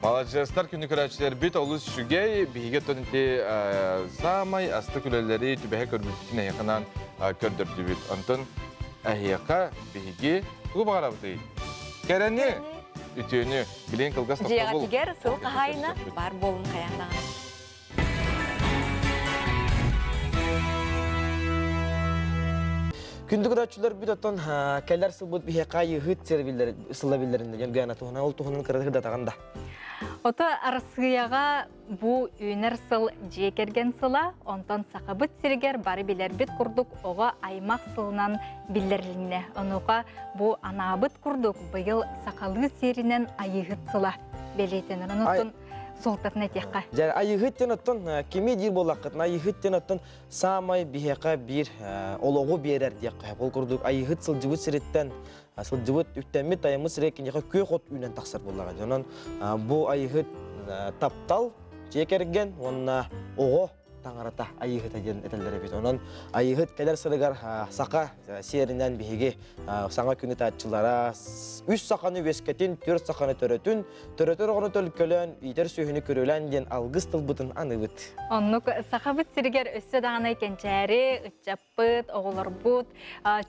Маладьыастар күнү көрөөччүлэрбит олус үчүгэй. Биһиги оттон ити саамай астык үлэлэри түбэһэ көрбүппүтүн эһиэхэ көрдөрдүбүт. Онтон эһиэхэ биһиги тугу баҕарабытый? Кэрэни, үтүөнү, билигин кылгас тохтобул. Дьиэҕитигэр сыл хаһаайына баар буолун хайаан даҕаны. Күндү көрөөччүлэрбит оттон кэлэр сылбыт биһиэхэ айыыһыт сыла биллэринэ Ньургуяна туһунан ол туһунан кыратык датаҕын да. Ото Арассыыйаҕа бу үүнэр сыл дьиэ кэргэн сыла, онтон Сахабыт сиригэр бары билэрбит курдук оҕо аймах сылынан биллэрилиннэ. Онуоха бу анаабыт курдук быйыл сахалыы сиэринэн айыыһыт сыла бэлиэтэнэр. Онуттан суолтатын этиэххэ. Дьэ, айыыһыт диэн оттон кими диир буоллаххытына, айыыһыт диэн оттон саамай биһиэхэ биир олоҕу биэрэр диэххэ. Ол курдук айыыһыт сылдьыбыт сириттэн сылдьыбыт, үктэммит, тайаммыт сирэ киниэхэ күөх от үүнэн тахсар буоллаҕа. Онон бу айыыһыт таптал, дьиэ кэргэн уонна оҕо таҥарата айыыһыта диэн этэллэр эбит. Онон айыыһыт кэлэр сылыгар саха сиэринэн биһиги саҥа күн ытааччылара үс саханы үөскэтин, түөрт саханы төрөтүн, төрөтөр оҕону төлкөлөөн, иитэр сүөһүнү көрүлээн диэн алгыс тылбытын аныыбыт. Оннук сахабыт сиригэр өссө даҕаны кэнчээри ыччаппыт, оҕолорбут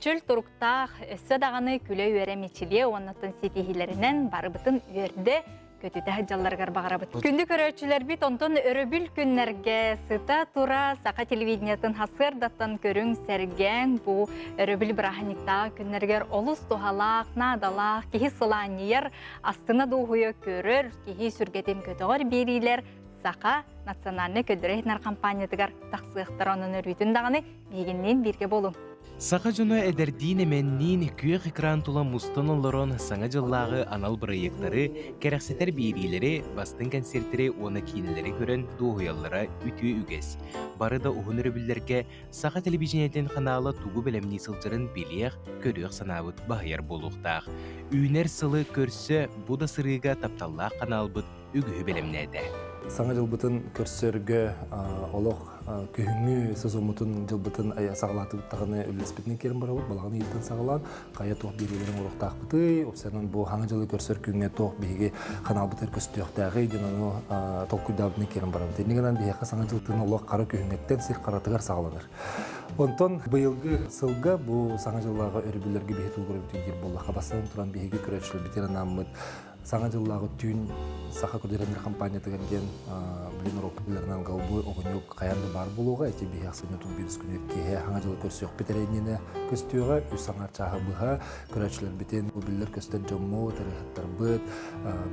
чөл туруктаах өссө даҕаны күлэ-үөрэ мичилиэ уонна ситиһиилэринэн барыбытын үөрдэ көтүтэ сылдьалларыгар баҕарабыт. Күндү көрөөччүлэрбит, онтон өрөбүл күннэргэ сыта-тура саха телевидениетын сарсыардаттан көрүҥ, сэргээҥ бу өрөбүл бырааһынньыктаах күннэригэр олус туһалаах, наадалаах, киһи сылаанньыйар, астына дуоһуйа көрөр, киһи сүргэтин көтөҕөр биэриилэр Саха национальнай көрдөрөр-иһитиннэрэр хампаанньатыгар тахсыахтара. Онон өрүүтүн даҕаны биһигинниин бииргэ буолуҥ. Саха дьоно эдэрдиин-эмэнниин күөх экран тула мустан олорон Саҥа дьыллааҕы анал бырайыактары, кэрэхсэтэр биэриилэри, бастыҥ кэнсиэртэри уонна киинэлэри көрөн дуоһуйаллара үтүө үгэс. Бары да уһун өрөбүллэргэ саха телевидениетин ханаала тугу бэлэмнии сылдьарын билиэх, көрүөх санаабыт баһыйар буолуохтаах. Үүнэр сылы көрсө бу да сырыыга тапталлаах ханаалбыт үгүһү бэлэмнээтэ. Саҥа дьылбытын көрсөргө олох күһүҥҥү сезоммутун дьылбытын саҕалаатыбыт даҕаны үлэлэспитинэн киирэн барабыт. Балаҕан ыйыттан саҕалаан хайа туох биэриилэрин оҥоруохтаахпытый, уопсайынан бу саҥа дьылы көрсөр күҥҥэ туох биһиги ханаалбытыгар көстүөхтээҕий диэн ону толкуйдаабытынан киирэн барабыт. Инньэ гынан биһиэхэ саҥа дьылтын олох хара күһүҥҥэттэн сир харатыгар саҕаланар. Онтон быйылгы сылга бу саҥа дьыллааҕы өрөбүллэргэ биһи тугу көрөбүтүй диир буоллахха бастатан туран биһиги көрөөччүлэрбитигэр анааммыт Саҥа дьыллааҕы түүн Саха көдөрөнөр хампаанньатыгар диэн блин уруокпутунан голубой огонек хайаан да баар буолуоҕа. Ити биһи ахсынньы 31 күнүгэр киэһэ саҥа дьылы көрсүөхпүт эрэ иннинэ көстүөҕэ. Үс аҥаар чааһы быһа көрөөччүлэрбитин, бу биллэр көстөр дьоммут, ырыаһыттарбыт,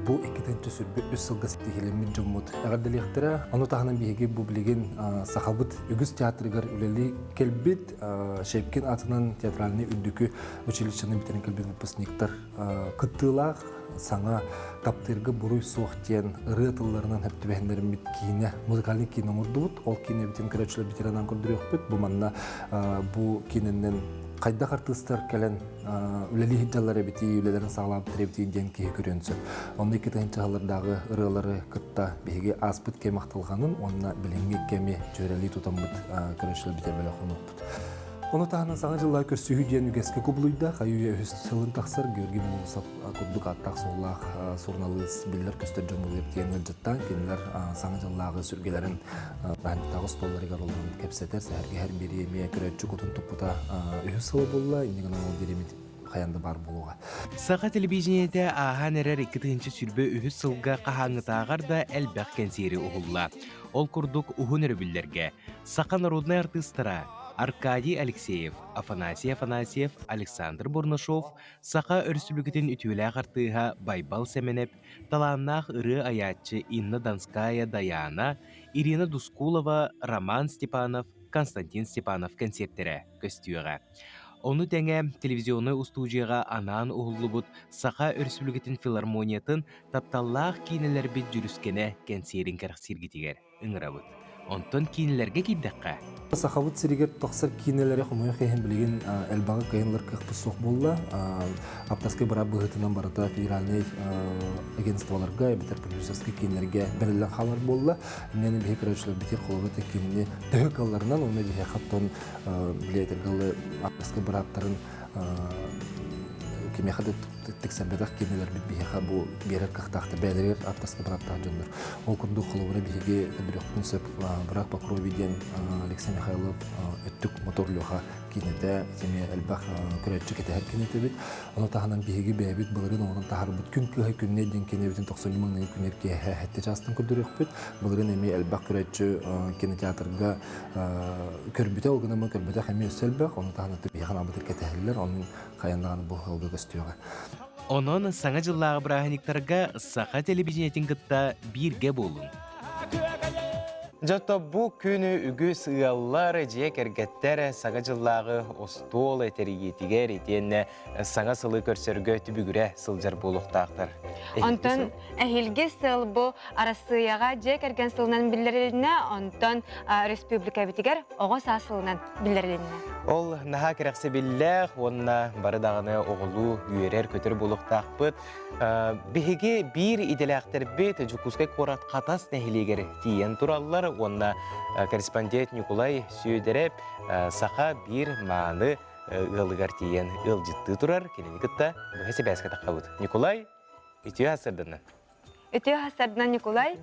бу 2023 сылга ситиһиилэммит дьоммут эҕэрдэлиэхтэрэ. Ону таһынан биһиги бу билигин сахабыт үгүс театрыгар үлэлии кэлбит Щепкин аатынан театральнай үрдүкү училищены бүтэрэн кэлбит выпускниктар кыттыылаах саҥа таптыырга буруй суох диэн ырыа тылларынан сөп түбэһиннэриммит киинэ, музыкальный киинэ оҥордубут. Ол киинэбитин көрөөччүлэрбитин анаан көрдөрүөхпүт. Бу манна бу киинэнэн хайдах артыыстар кэлэн үлэлии сылдьаллар эбитий, үлэлэрин саҕалаабыттар эбитий диэн киһи көрүөн сөп. Онно 2 сыллардааҕы ырыалары кытта биһиги ааспыт кэм ахтылҕанын уонна билиҥҥи кэми дьүөрэлии тутаммыт көрөөччүлэрбитин бэлэх уунуохпут. Ону таһынан Саҥа дьыллаах көрсүһүү диэн үгэскэ кубулуйда. Хайы-үйэ үһүс сылын тахсар Георгий Мулусов курдук ааттаах-суоллаах суруналыыс биллэр-көстөр дьоммутугар тиийэн ыалдьыттаан, кинилэр Саҥа дьыллааҕы сүргэлэрин бырааһынньыктааҕы остуолларыгар олорон кэпсэтэр, сэһэргэһэр бириэмийэ көрөөччү кутун туппута үһүс сыла буолла. Инньэ гынан ол бириэмит хайаан да баар буолуоҕа. Саха телевидениетэ ааһан эрэр 2023 сылга хаһааҥҥытааҕар да элбэх кэнсиэри уһулла. Ол курдук уһун өрөбүллэргэ саха народнай артыыстара Аркадий Алексеев, Афанасий Афанасьев, Александр Бурнашов, Саха Өрөспүүбүлүкэтин үтүөлээх артыыһа Байбал Сэмэнэп, талааннаах ырыа айааччы Инна Донская-Дайаана, Ирина Дускулова, Роман Степанов, Константин Степанов кэнсиэртэрэ көстүөҕэ. Ону тэҥэ телевизионнай устуудьуйаҕа анаан уһуллубут Саха Өрөспүүбүлүкэтин филармониятын тапталлаах киинэлэрбит дьүрүскэнэ кэнсиэрин кэрэхсииргитигэр ыҥырабыт. Онтон киинэлэргэ киирдэххэ? Сахабыт сиригэр тахсар киинэлэри хомойуох иһин билигин элбэҕи кыайан ылар кыахпыт суох буолла. Аптаскай быраап быһыытынан барыта федеральнай агентстволарга эбэтэр продюсерскай кииннэргэ бэриллэн хаалар буолла. Инньэ биһи көрөөччүлэрбитигэр холобур киинэни төһө кыалларынан уонна биһиэхэ оттон билиэтэргэ аптаскай бырааптарын кимиэхэ да тиксэрбэтэх киинэлэрбит биһиэхэ бу биэрэр кыахтаахтар бэйэлэригэр авторскай бырааптаах дьоннор. Ол курдук холобура биһиги көрдөрүөхпүтүн сөп «Брак по крови» диэн Алексей Михайлов өттүк мотор Леха киинэтэ эмиэ элбэх көрөөччү кэтэһэр киинэтэбит. Ону таһынан биһиги бэйэбит былырыын оҥорон таһаарбыт «Күн кыыһа күннэй» диэн киинэбитин тохсунньу маҥнайгы күнүгэр киэһэ сэттэ чаастан көрдөрүөхпүт. Былырыын эмиэ элбэх көрөөччү кинотеатрга көрбүтэ, ол гынан көрбөтөх эмиэ өссө элбэх. Ону таһынан биһиэхэ анаабытын кэтэһэллэр, онон хайаан даҕаны бу ыалга көстүөҕэ. Онон Саҥа дьыллааҕы бырааһынньыктарга саха телевидениетин кытта бииргэ буолуҥ. Дьото бу күнү үгүс ыаллар, дьиэ кэргэттэр Саҥа дьыллааҕы остуол тэрийиитигэр итиэннэ саҥа сылы көрсөргө түбүгүрэ сылдьар буолуохтаахтар. Онтон эһиилги сыл бу Арассыыйаҕа дьиэ кэргэн сылынан биллэрилиннэ, онтон республикабытыгар оҕо саас сылынан биллэрилиннэ. Ол наһаа кэрэхсэбиллээх уонна бары даҕаны оҕолуу үөрэр-көтөр буолуохтаахпыт. Биһиги биир идэлээхтэрбит Дьокуускай куорат Хатас нэһилиэгэр тиийэн тураллар уонна корреспондент Ньукулай Сүөдэрэп саха биир мааны ыалыгар тиийэн ыалдьыттыы турар. Кинини кытта быһа сибээскэ таххабыт. Ньукулай, үтүө сарсыарданан. Үтүө сарсыарданан, Ньукулай.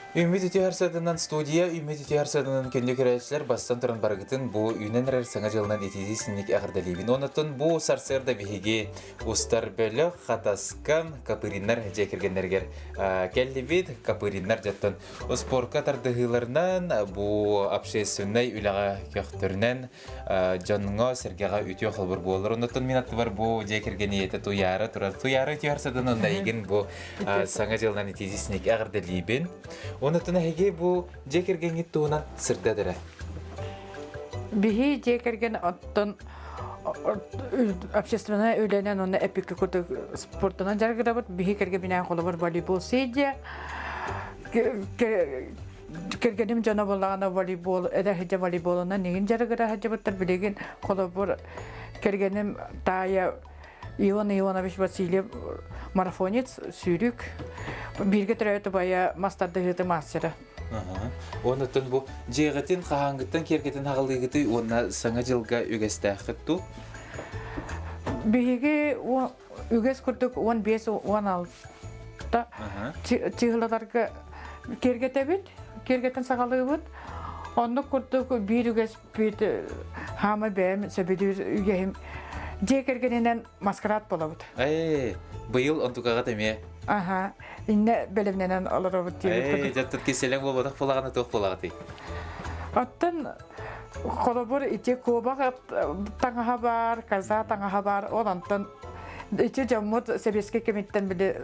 Үмүт үтүө сарсыарданан студия, үмүт үтүө сарсыарданан күндү көрөөччүлэр бастан туран барыгытын бу үүнэн эрэр саҥа дьылынан итиитии синник эҕэрдэлиибин. Оннуттан бу сарсыарда биһиги устар бөлөх Хатаска Копыриннар дьиэ кэргэннэригэр кэллибит. Копыриннар дьоттон Спорка тардыһыыларынан, бу общественнай үлэҕэ көхтөрүнэн дьоҥҥо сэргэҕэ үтүө холобур буолар. Оннуттан мин аттыбар бу дьиэ кэргэн ийэтэ Туйаара турар. Туйаара үтүө садан онно эйигин бу саҥа дьылынан итиитисник эҕэрдэлиибин. Оннуттан эһиги бу дьиэ кэргэҥҥит туһунан сырдат эрэ. Биһи дьиэ кэргэн оттон общественнай үлэнэн уонна эпикка курдук спортунан дьарыгырабыт. Биһи кэргэминээн холобур волейбол сидя. Кэргэним дьоно буоллаҕына волейбол, эдэр сылдьа волейболунан игин дьарыгыра сылдьыбыттар. Билигин холобур кэргэним таайа Ион Ионович Васильев марафонец, сүүрүк. Бииргэ төрөөбүт убайа мас тардыһыыты мастера. Оннуттан бу дьиэҕитин хаһааҥҥыттан киэргэтин аҕалыыгытый уонна Саҥа дьылга үгэстээххит дуу? Биһиги үгэс курдук 15-16 чыһылаларга киэргэтэбит, киэргэтэн саҕалыыбыт. Оннук курдук биир үгэспит хаама бэйэм сөбүлүүр үгэһим дьиэ кэргэнинэн маскарад буолабыт. Ээ, быйыл онтукаҕа эмиэ. Аха, иннэ бэлэмнэнэн олоробут диэбит. Ээ, дьэ киселең буолбатах буолаҕына туох буолаҕытый? Оттон холобур ити куобах таҥаһа баар, коза таҥаһа баар, ол онтон ити дьоммут сэбиэскэй кэмиттэн били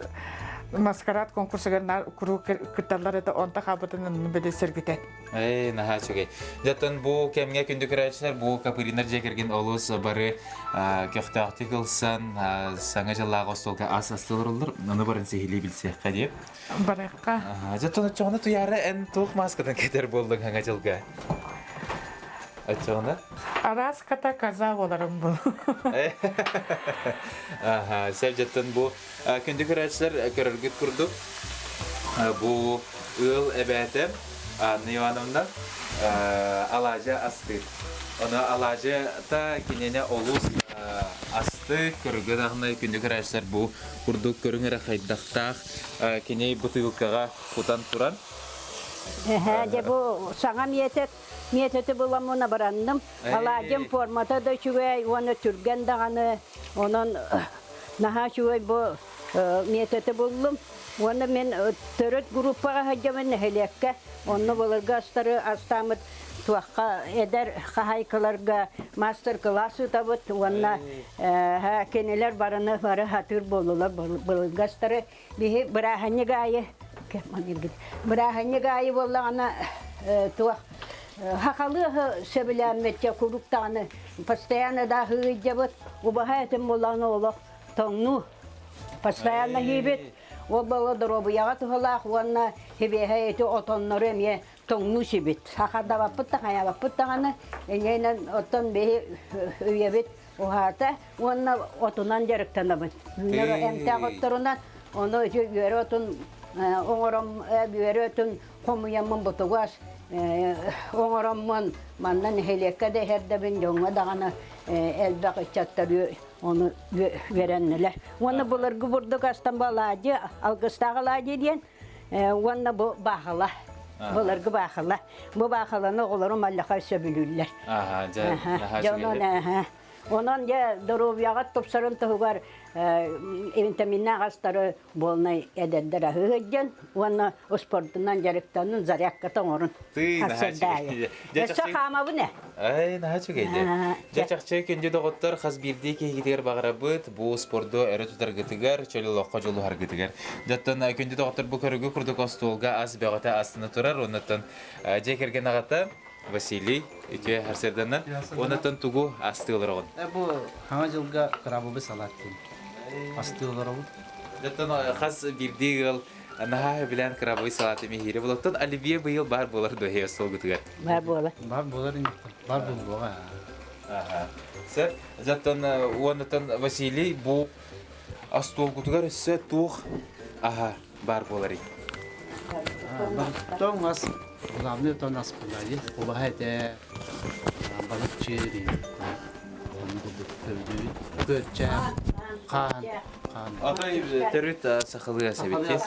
маскарад конкурсугар куруук кытталлар этэ, онто хаалбытын били сэргитэн. Ээ, наһаа үчүгэй. Дьэ, бу кэмҥэ күндү көрөөччүлэр, бу Капыринар дьиэ кэргэн олус бары көхтөөхтүк ылсан, саҥа дьыллаах остуолга ас астыларыллар. Ону баран сиһилии билсиэххэ диэ. Барыахха. Дьэ, оччоҕуна Туйаара эн туох мааскатын кэтэр буоллуҥ саҥа дьылга? Оччоҕуна? Араас ката коза буоларым бу. Аха, сэр дьэттэн бу Күндү көрөөччүлэр, көрөргүт курдук, бу ыал эбээтэ Анна Ивановна алаадьы астыыр. Ону алаадьыта кинини олус астык, көрөргө даҕаны күндү көрөөччүлэр бу курдук көрүҥ эрэ хайдахтаах кини бытыылкаҕа кутан туран. Эһээ, дьэ бу саҥа миэтэт, миэтэти буламмын абыранным. Алаадьым формата да үчүгэй уонна түргэн даҕаны. Онон наһаа үчүгэй бу миэтэти буллум. Уонна мин төрүт группаҕа сылдьабын нэһилиэккэ. Онно былыргы астары астааммыт туохха эдэр хаһаайкаларга мастер-класс ыытабыт уонна кинилэр барыны бары сатыыр буоллулар былыргы астары. Биһи бырааһынньык аайы бырааһынньык аайы буоллаҕына туох хахалыы аһы сөбүлээммит куруук даҕаны постоянно да аһыы убаһа этим буоллаҕына олох тоҥнуу постоянно иһиибит ол буола доруобуйаҕа туһалаах уонна хибиэһэ эти отоннору эмиэ тоҥнуу сибит сахардабаппыт да хайаабаппыт даҕаны инньэнэн оттон биһи үйэбит уһаата уонна отунан дьарыктанабын. Үүнэр эмтээх отторунан ону ити үөрэ отун оҥором үөрэ отун хомуйаммын бутугас оҥороммун манна нэһилиэккэ да иһэрдэбин дьоҥҥо даҕаны элбэх ыччаттар ону үөрэннилэр. Уонна былыргы бурдук астан бу алаадьы, алгыстаах алаадьы диэн уонна бу баахыла. Былыргы баахыла. Бу баахыланы оҕолорум аллаха сөбүлүүллэр. Аха, дьэ, Дьэ, онон, онон дьэ доруобуйаҕыт тупсарын туһугар витаминнаах астары буолнай эдэрдэр аһыы сылдьан уонна спордунан дьарыктанын зарядката оҥорун. Тыы, наһаа үчүгэй. Өссө хаамабын ээ. Ай, наһаа үчүгэй дьэ. Дьэ, чахчы күндү доҕоттор, хас биирдии киһигитигэр баҕарабыт бу спорду өрө тутаргытыгар, чөл олоххо дьулуһаргытыгар. Дьоттон күндү доҕоттор бу көрүгү курдук остуолга ас бөҕөтө астына турар. Оннуттан дьиэ кэргэн аҕата Василий үтүө сарсыарданан. Оннуттан тугу астыы олороҕун? Бу хаҥа дьылга крабовый салат диэн астыы олоробут. Дьоттон хас биирдии ыал наһаа сөбүлээн крабовый салаты миһиирэ болоттон оливье быйыл баар буолар дуо остуолгутугар? Баар буолар. Баар буолар баар буолуоҕа. Аха. Сэр, заттан уоннатан Василий бу остуолгутугар өссө туох аха баар буоларый? Тоҥ ас, главный тоҥ ас буолар, убаһа этэ, балык чыыры, Көччээх, хаан, хаан. Атай төрүт сахалыы ас эбит.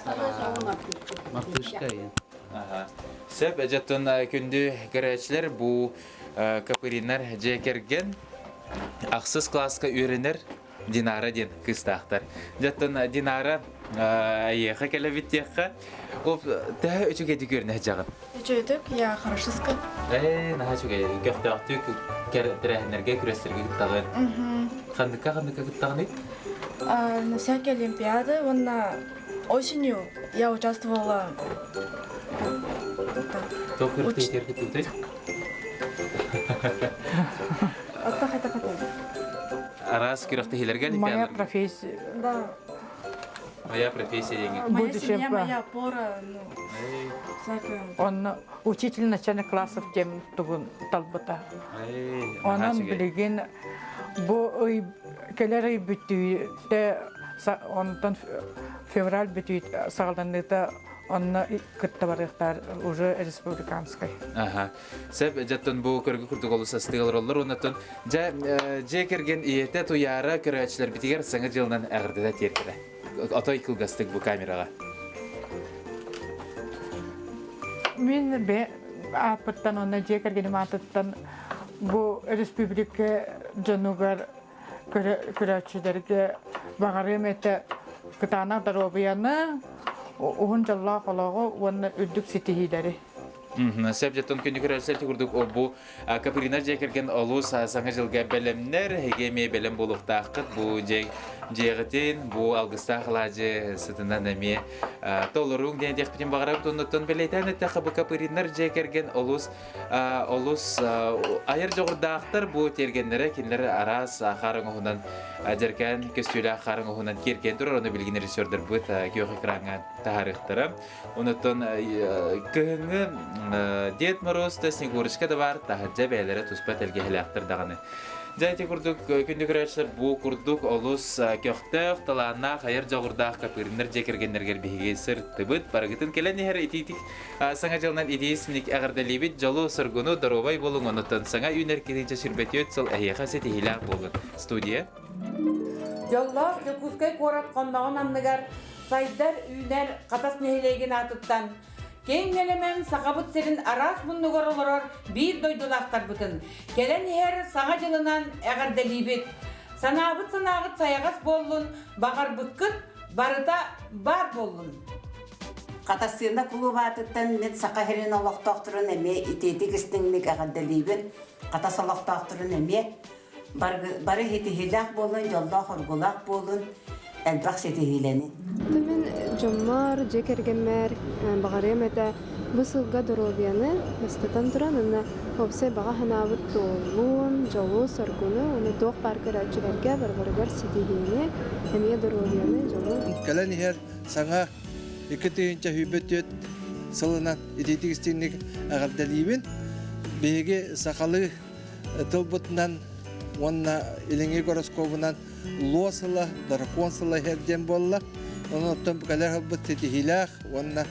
Мартышка Сөп, дьоттон күндү көрөөччүлэр бу Копыриннар дьиэ кэргэн ахсыс кылааска үөрэнэр Динара диэн кыыстаахтар. Дьоттон Динара эйиэхэ кэлэбит диэххэ, ол төһө үчүгэйдик үөрэнэ сылдьаҕын? Үчүгэйдик, я хорошистка. Ээ, наһаа үчүгэй. Көхтөөхтүк тэрээһиннэргэ, күрэстэргэ кыттаҕын. Ханныкка ханныкка кыттаҕыный? На всякие олимпиады. Уонна осенью я участвовала Туох күрэхтэһиитигэр кыттыбытай? Отто хайта хотел. Араас күрэхтэһиилэргэ Моя профессия. Да. Моя профессия деньги. Моя семья, моя опора, ну, всякое. Он учитель начальных классов тем тугун талбыта. Онон билигин бу ый кэлэр ый бүтүүтэ онтон февраль бүтүүт саҕаланыыта онно кытта барыахтаар уже республиканскай. Аха. Сөп дьэттэн бу көргү курдук олус астыы олороллор оннотон дьэ дьиэ кэргэн ийэтэ Туйаара көрөөччүлэрбитигэр саҥа дьылынан эҕэрдэтэ тиэртэрэ. Отой кылгастык бу камераҕа. Мин бе ааппыттан уонна дьиэ кэргэним аатыттан бу республика дьонугар көрөөччүлэргэ баҕарыам этэ кытаанах доруобуйаны, уһун дьоллоох олоҕу уонна үрдүк ситиһиилэри. Сөп дьоттон күнү көрөрсөр курдук бу Каприна дьиэ кэргэн олус саҥа дьылга бэлэмнэр, эһиги эмиэ бэлэм буолуохтааххыт. Бу дьиэҕитин, бу алгыстаах алаадьы сытынан эмиэ толоруҥ диэн диэхпитин баҕарабыт. Оннуттан бэлиэтээн эттэххэ, бу Каприннар дьиэ кэргэн олус олус айар дьоҕурдаахтар. Бу тиэргэннэрэ кинилэр араас хаар оҥоһунан дьэркээн көстүүлээх хаар оҥоһунан киэркэйэн турар. Ону билигин режиссердарбыт күөх экраҥҥа таһаарыахтара. Онуттан кыһыҥҥы Дед Мороз да Снегурочка да баар, таһырдьа бэйэлэрэ туспа тэлгэһэлээхтэр даҕаны. Дьэ ити курдук күндү көрөөччүлэр бу курдук олус көхтөөх, талааннаах, айар дьоҕурдаах Копыриннар дьиэ кэргэннэригэр биһиги сырыттыбыт. Барыгытын кэлэн иһэр итиитик саҥа дьылынан итиисник эҕэрдэлиибит. Дьолу, соргуну, доруобай буолуҥ, онуттан саҥа үүнэр кириинчэ сүрбэтиөт сыл эһиэхэ ситиһиилээх буоллун. Студия. Дьоллоох Дьокуускай куорат хонноҕун анныгар сайдар, үүнэр Хатас нэһилиэгин аатыттан киэҥ нэлэмэн Сахабыт сирин араас муннугар олорор биир дойдулаахтарбытын кэлэн иһэр Саҥа дьылынан эҕэрдэлиибит! Санаабыт санааҕыт сайаҕас буоллун, баҕарбыккыт барыта баар буоллун! Хатассыына кулууп аатыттан мин Саха сирин олохтоохторун эмиэ итиитик истиҥник эҕэрдэлиибин. Хатас олохтоохторун эмиэ Бары ситиһиилээх буолун, дьоллоох-оргулаах буолун, элбэх ситиһиилэнин. Мин дьоммор, дьиэ кэргэммэр баҕарыам этэ бу сылга доруобуйаны бастатан туран уонна уопсай баҕа санаабыт туоллун, дьолу, соргуну уонна туох баар көрөөччүлэргэ барыларыгар ситиһиини, эмиэ доруобуйаны, дьолу. Кэлэн иһэр саҥа 2024 сылынан итиитик истиҥник эҕэрдэлиибин. Биһиги сахалыы тылбытынан уонна илиҥҥи гороскобунан луо сыла, дракон сыла иһэр диэн буолла. Онон оттон кэлэр сылбыт ситиһиилээх уонна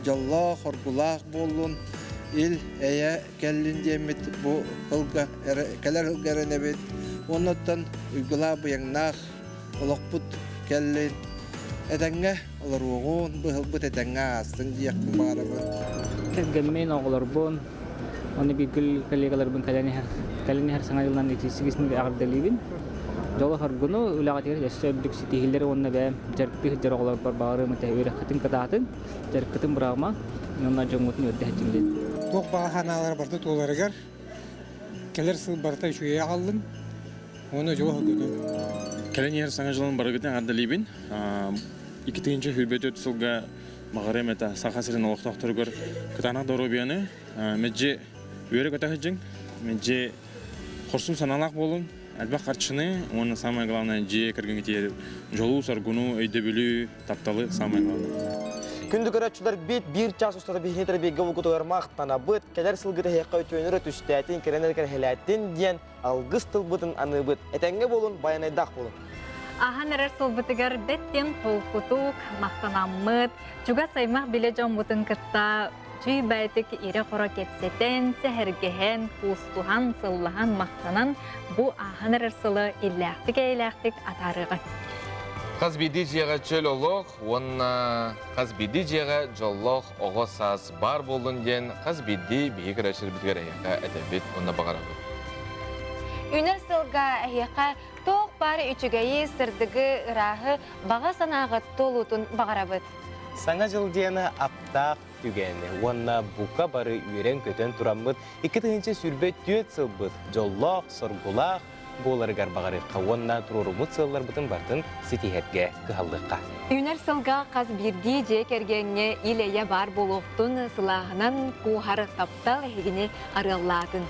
дьоллоох, оргулаах буоллун, ил эйэ кэллин диэммит бу сылга кэлэр сылга эрэнэбит. Уонна оттон уйгулаах быйаҥнаах олохпут кэллин. Этэҥҥэ олоруоҕун, быһылбыт этэҥҥэ аастын диэхпин баҕарабын. Кэргэммин, оҕолорбун, уонна бииргэ коллегаларбын кэлэн иһэр, кэлэн иһэр саҥа дьылынан итиисигисник эҕэрдэлиибин. Дьолу-соргуну, үлэҕитигэр өссө үрдүк ситиһиилэри уонна бэйэм дьарыктыы сылдьар оҕолорбор баҕарыам этэ үөрэххитин кытаатын, дьарыккытын быраҕыма, уонна дьоҥҥутун үөрдэ сылдьыҥ диэн. Туох баҕа санаалара барыта туоларыгар кэлэр сыл барыта үчүгэйи аҕаллын уонна дьолу соргутун. Кэлэн иһэр саҥа дьылын барыгытын эҕэрдэлиибин. 2024 сылга баҕарыам этэ Саха сирин олохтоохторугар кытаанах доруобуйаны, мэлдьи үөрэ-көтө сылдьыҥ, мэлдьи хорсун санаалаах буолуҥ, элбэх харчыны уонна самое главное дьиэ кэргэҥҥитигэр дьолу-соргуну, өйдөбүлү, тапталы самое главное. Күндү көрөөччүлэр бит биир час устата биһиги тэрбиэгэ булгутугар махтанабыт, кэлэр сылгы тэһиэххэ үтүөнү түстээтин, кэрэн кэрэһэлээтин диэн алгыс тылбытын аныыбыт. Этэҥҥэ буолун, байанайдаах буолун. Аһан эрэр сылбытыгар бэттиэн холкутук, махтанаммыт, чугас аймах билэ дьоммутун кытта чүй бээтик ирэ-хоро кэпсэтэн, сэһэргэһэн, куустуһан, сыллаһан, махтанан бу ааһан эрэр сылы иллээхтик-эйэлээхтик атаарыаҕа. Хас биирдии дьиэҕэ чөл олох уонна хас биирдии дьиэҕэ дьоллоох оҕо саас баар буоллун диэн хас биирдии биһиги көрөөччүлэрбитигэр эһиэхэ этэбит уонна баҕарабыт. Үүнэр сылга эһиэхэ туох баар үчүгэйи, сырдыгы, ырааһы, баҕа санааҕыт туолуутун баҕарабыт. Саҥа дьыл диэн аптаах түгэн уонна бука бары үөрэн-көтөн тураммыт 2024 сылбыт дьоллоох, соргулаах буоларыгар баҕарыахха уонна туруоруммут сыалларбытын барытын ситиһэргэ кыһаллыахха. Үүнэр сылга хас биирдии дьиэ кэргэҥҥэ ил-эйэ баар буолуохтун, сылааһынан кууһар таптал эһигини арыаллаатын.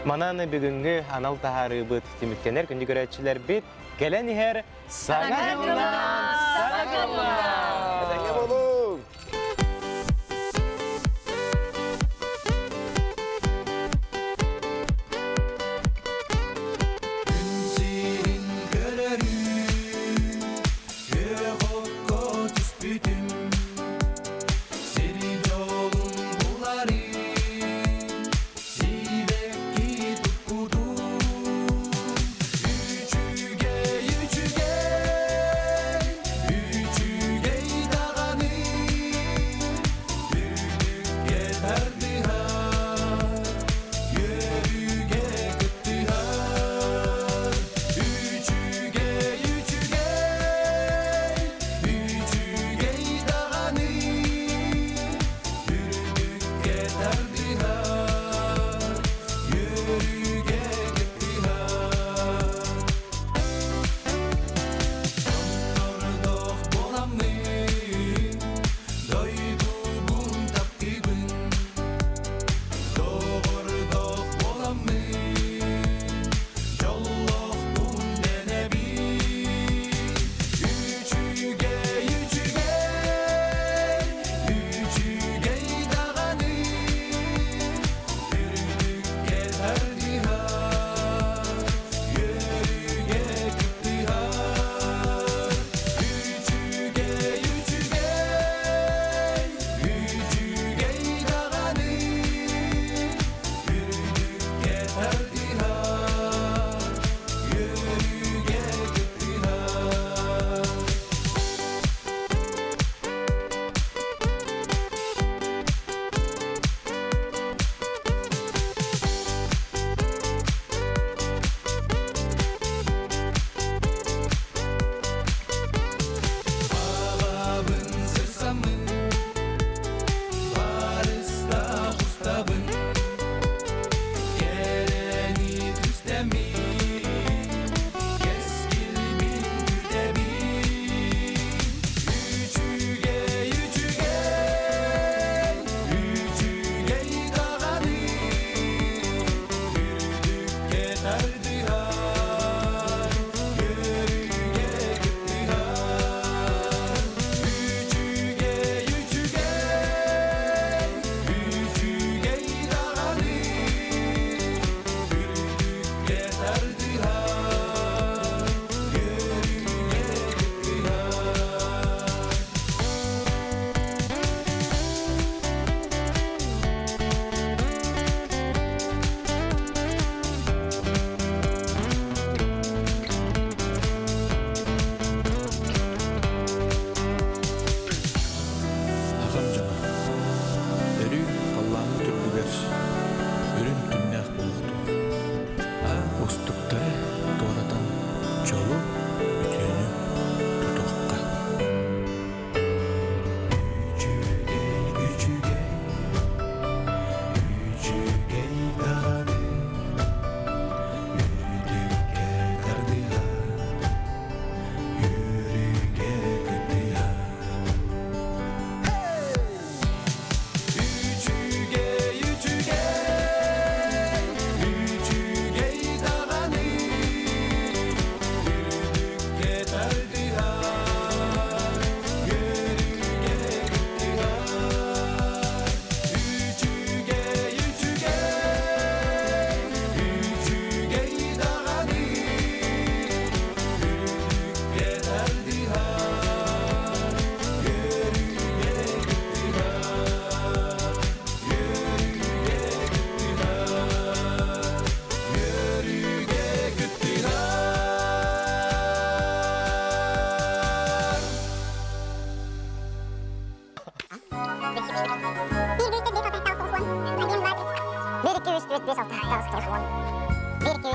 Манан бүгүҥҥү анал таһаарыыбыт түмүктэнэр күндү көрөөччүлэрбит кэлэн иһэр Саҥа дьылынан! Саҥа дьылынан! Этэҥҥэ буолуҥ! Сирин көрөрүм, күөх окко түспүтүм, сири дьолун буларым, сибэкки туппутум. Үчүгэй, үчүгэй, үчүгэй даҕаны, үрдүккэ тардыһар, үөрүүгэ кыттыһар. Үчүгэй, үчүгэй, үчүгэй даҕаны, үрдүккэ тардыһар, үөрүүгэ кыттыһар. Дьоннордоох буоламмын, дойдубун таптыыбын. Доҕордоох буоламмын, дьоллоохпун дэнэбин. Үчүгэй, үчүгэй, үчүгэй даҕаны, үрдүккэ тардыһар, үөрүүгэ кыттыһар. Үчүгэй, үчүгэй, үчүгэй даҕаны, үрдүккэ тардыһар, үөрүүгэ кыттыһар. Бабабын сырсаммын, барыстаах устабын, кэрэни түстэммин, кэскилбин күүтэбин. Үчүгэй, үчүгэй, үчүгэй даҕаны, үрдүккэ тардыһар, үөрүүгэ кыттыһар. Үчүгэй, үчүгэй, үчүгэй даҕаны, үрдүккэ тардыһар, үөрүүгэ кыттыһар. Аҕам дьоно, өрүү халлааммыт үрдүгэр үрүҥ түннээх буолуохтун. Устуктары туоратан дьолу, үтүөнү тутуохха. Үчүгэй, үчүгэй, үчүгэй даҕаны, үрдүккэ тардыһар, үөрүүгэ кыттыһар. Үчүгэй, үчүгэй, үчүгэй даҕаны, үрдүккэ тардыһар, үөрүүгэ кыттыһар. Үчүгэй, үчүгэй, үчүгэй даҕаны, үрдүккэ тардыһар, үөрүүгэ кыттыһар, үөрүүгэ кыттыһар, үөрүүгэ кыттыһар.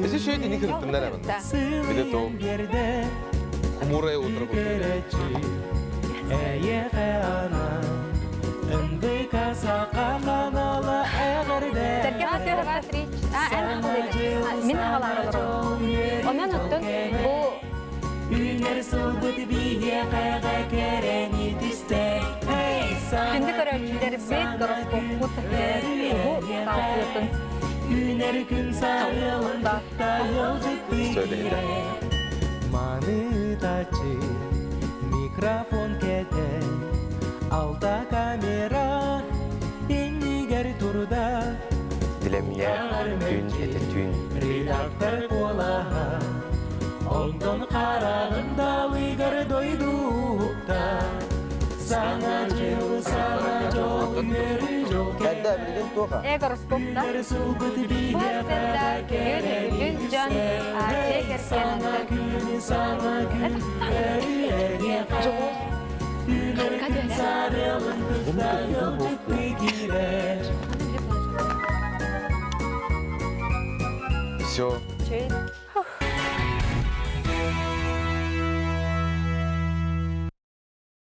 Эси шөй дини кырыттымдар абын. Биле то. Хмурое утро Мин аҕалаар олорон. Онон оттон бу сылбыт биһиэхэҕэ кэрэни түстэ. Күндү көрөөччүлэрбит гороскоппут уһу салгыытын Үүнэр күн сарыалын кытта ыалдьыттыы Манытачы микрофон кэтэн, алта камера иннигэр турда. Дилэмҥэ күн этэ түүн. Редактор куолаһа, онтон хараҕын далыгар дойдуукта. Саҥа дьыл, саҥа дьол, үөрүү дьол Эрдэ билигин туоха. Э гороскопта. Бу сырда күн үгүс дьон дьиэ кэргэн Саҥа күн, Үүнэр күн сарыалын кытта ыалдьыттыы киирэр. Все. Чэй.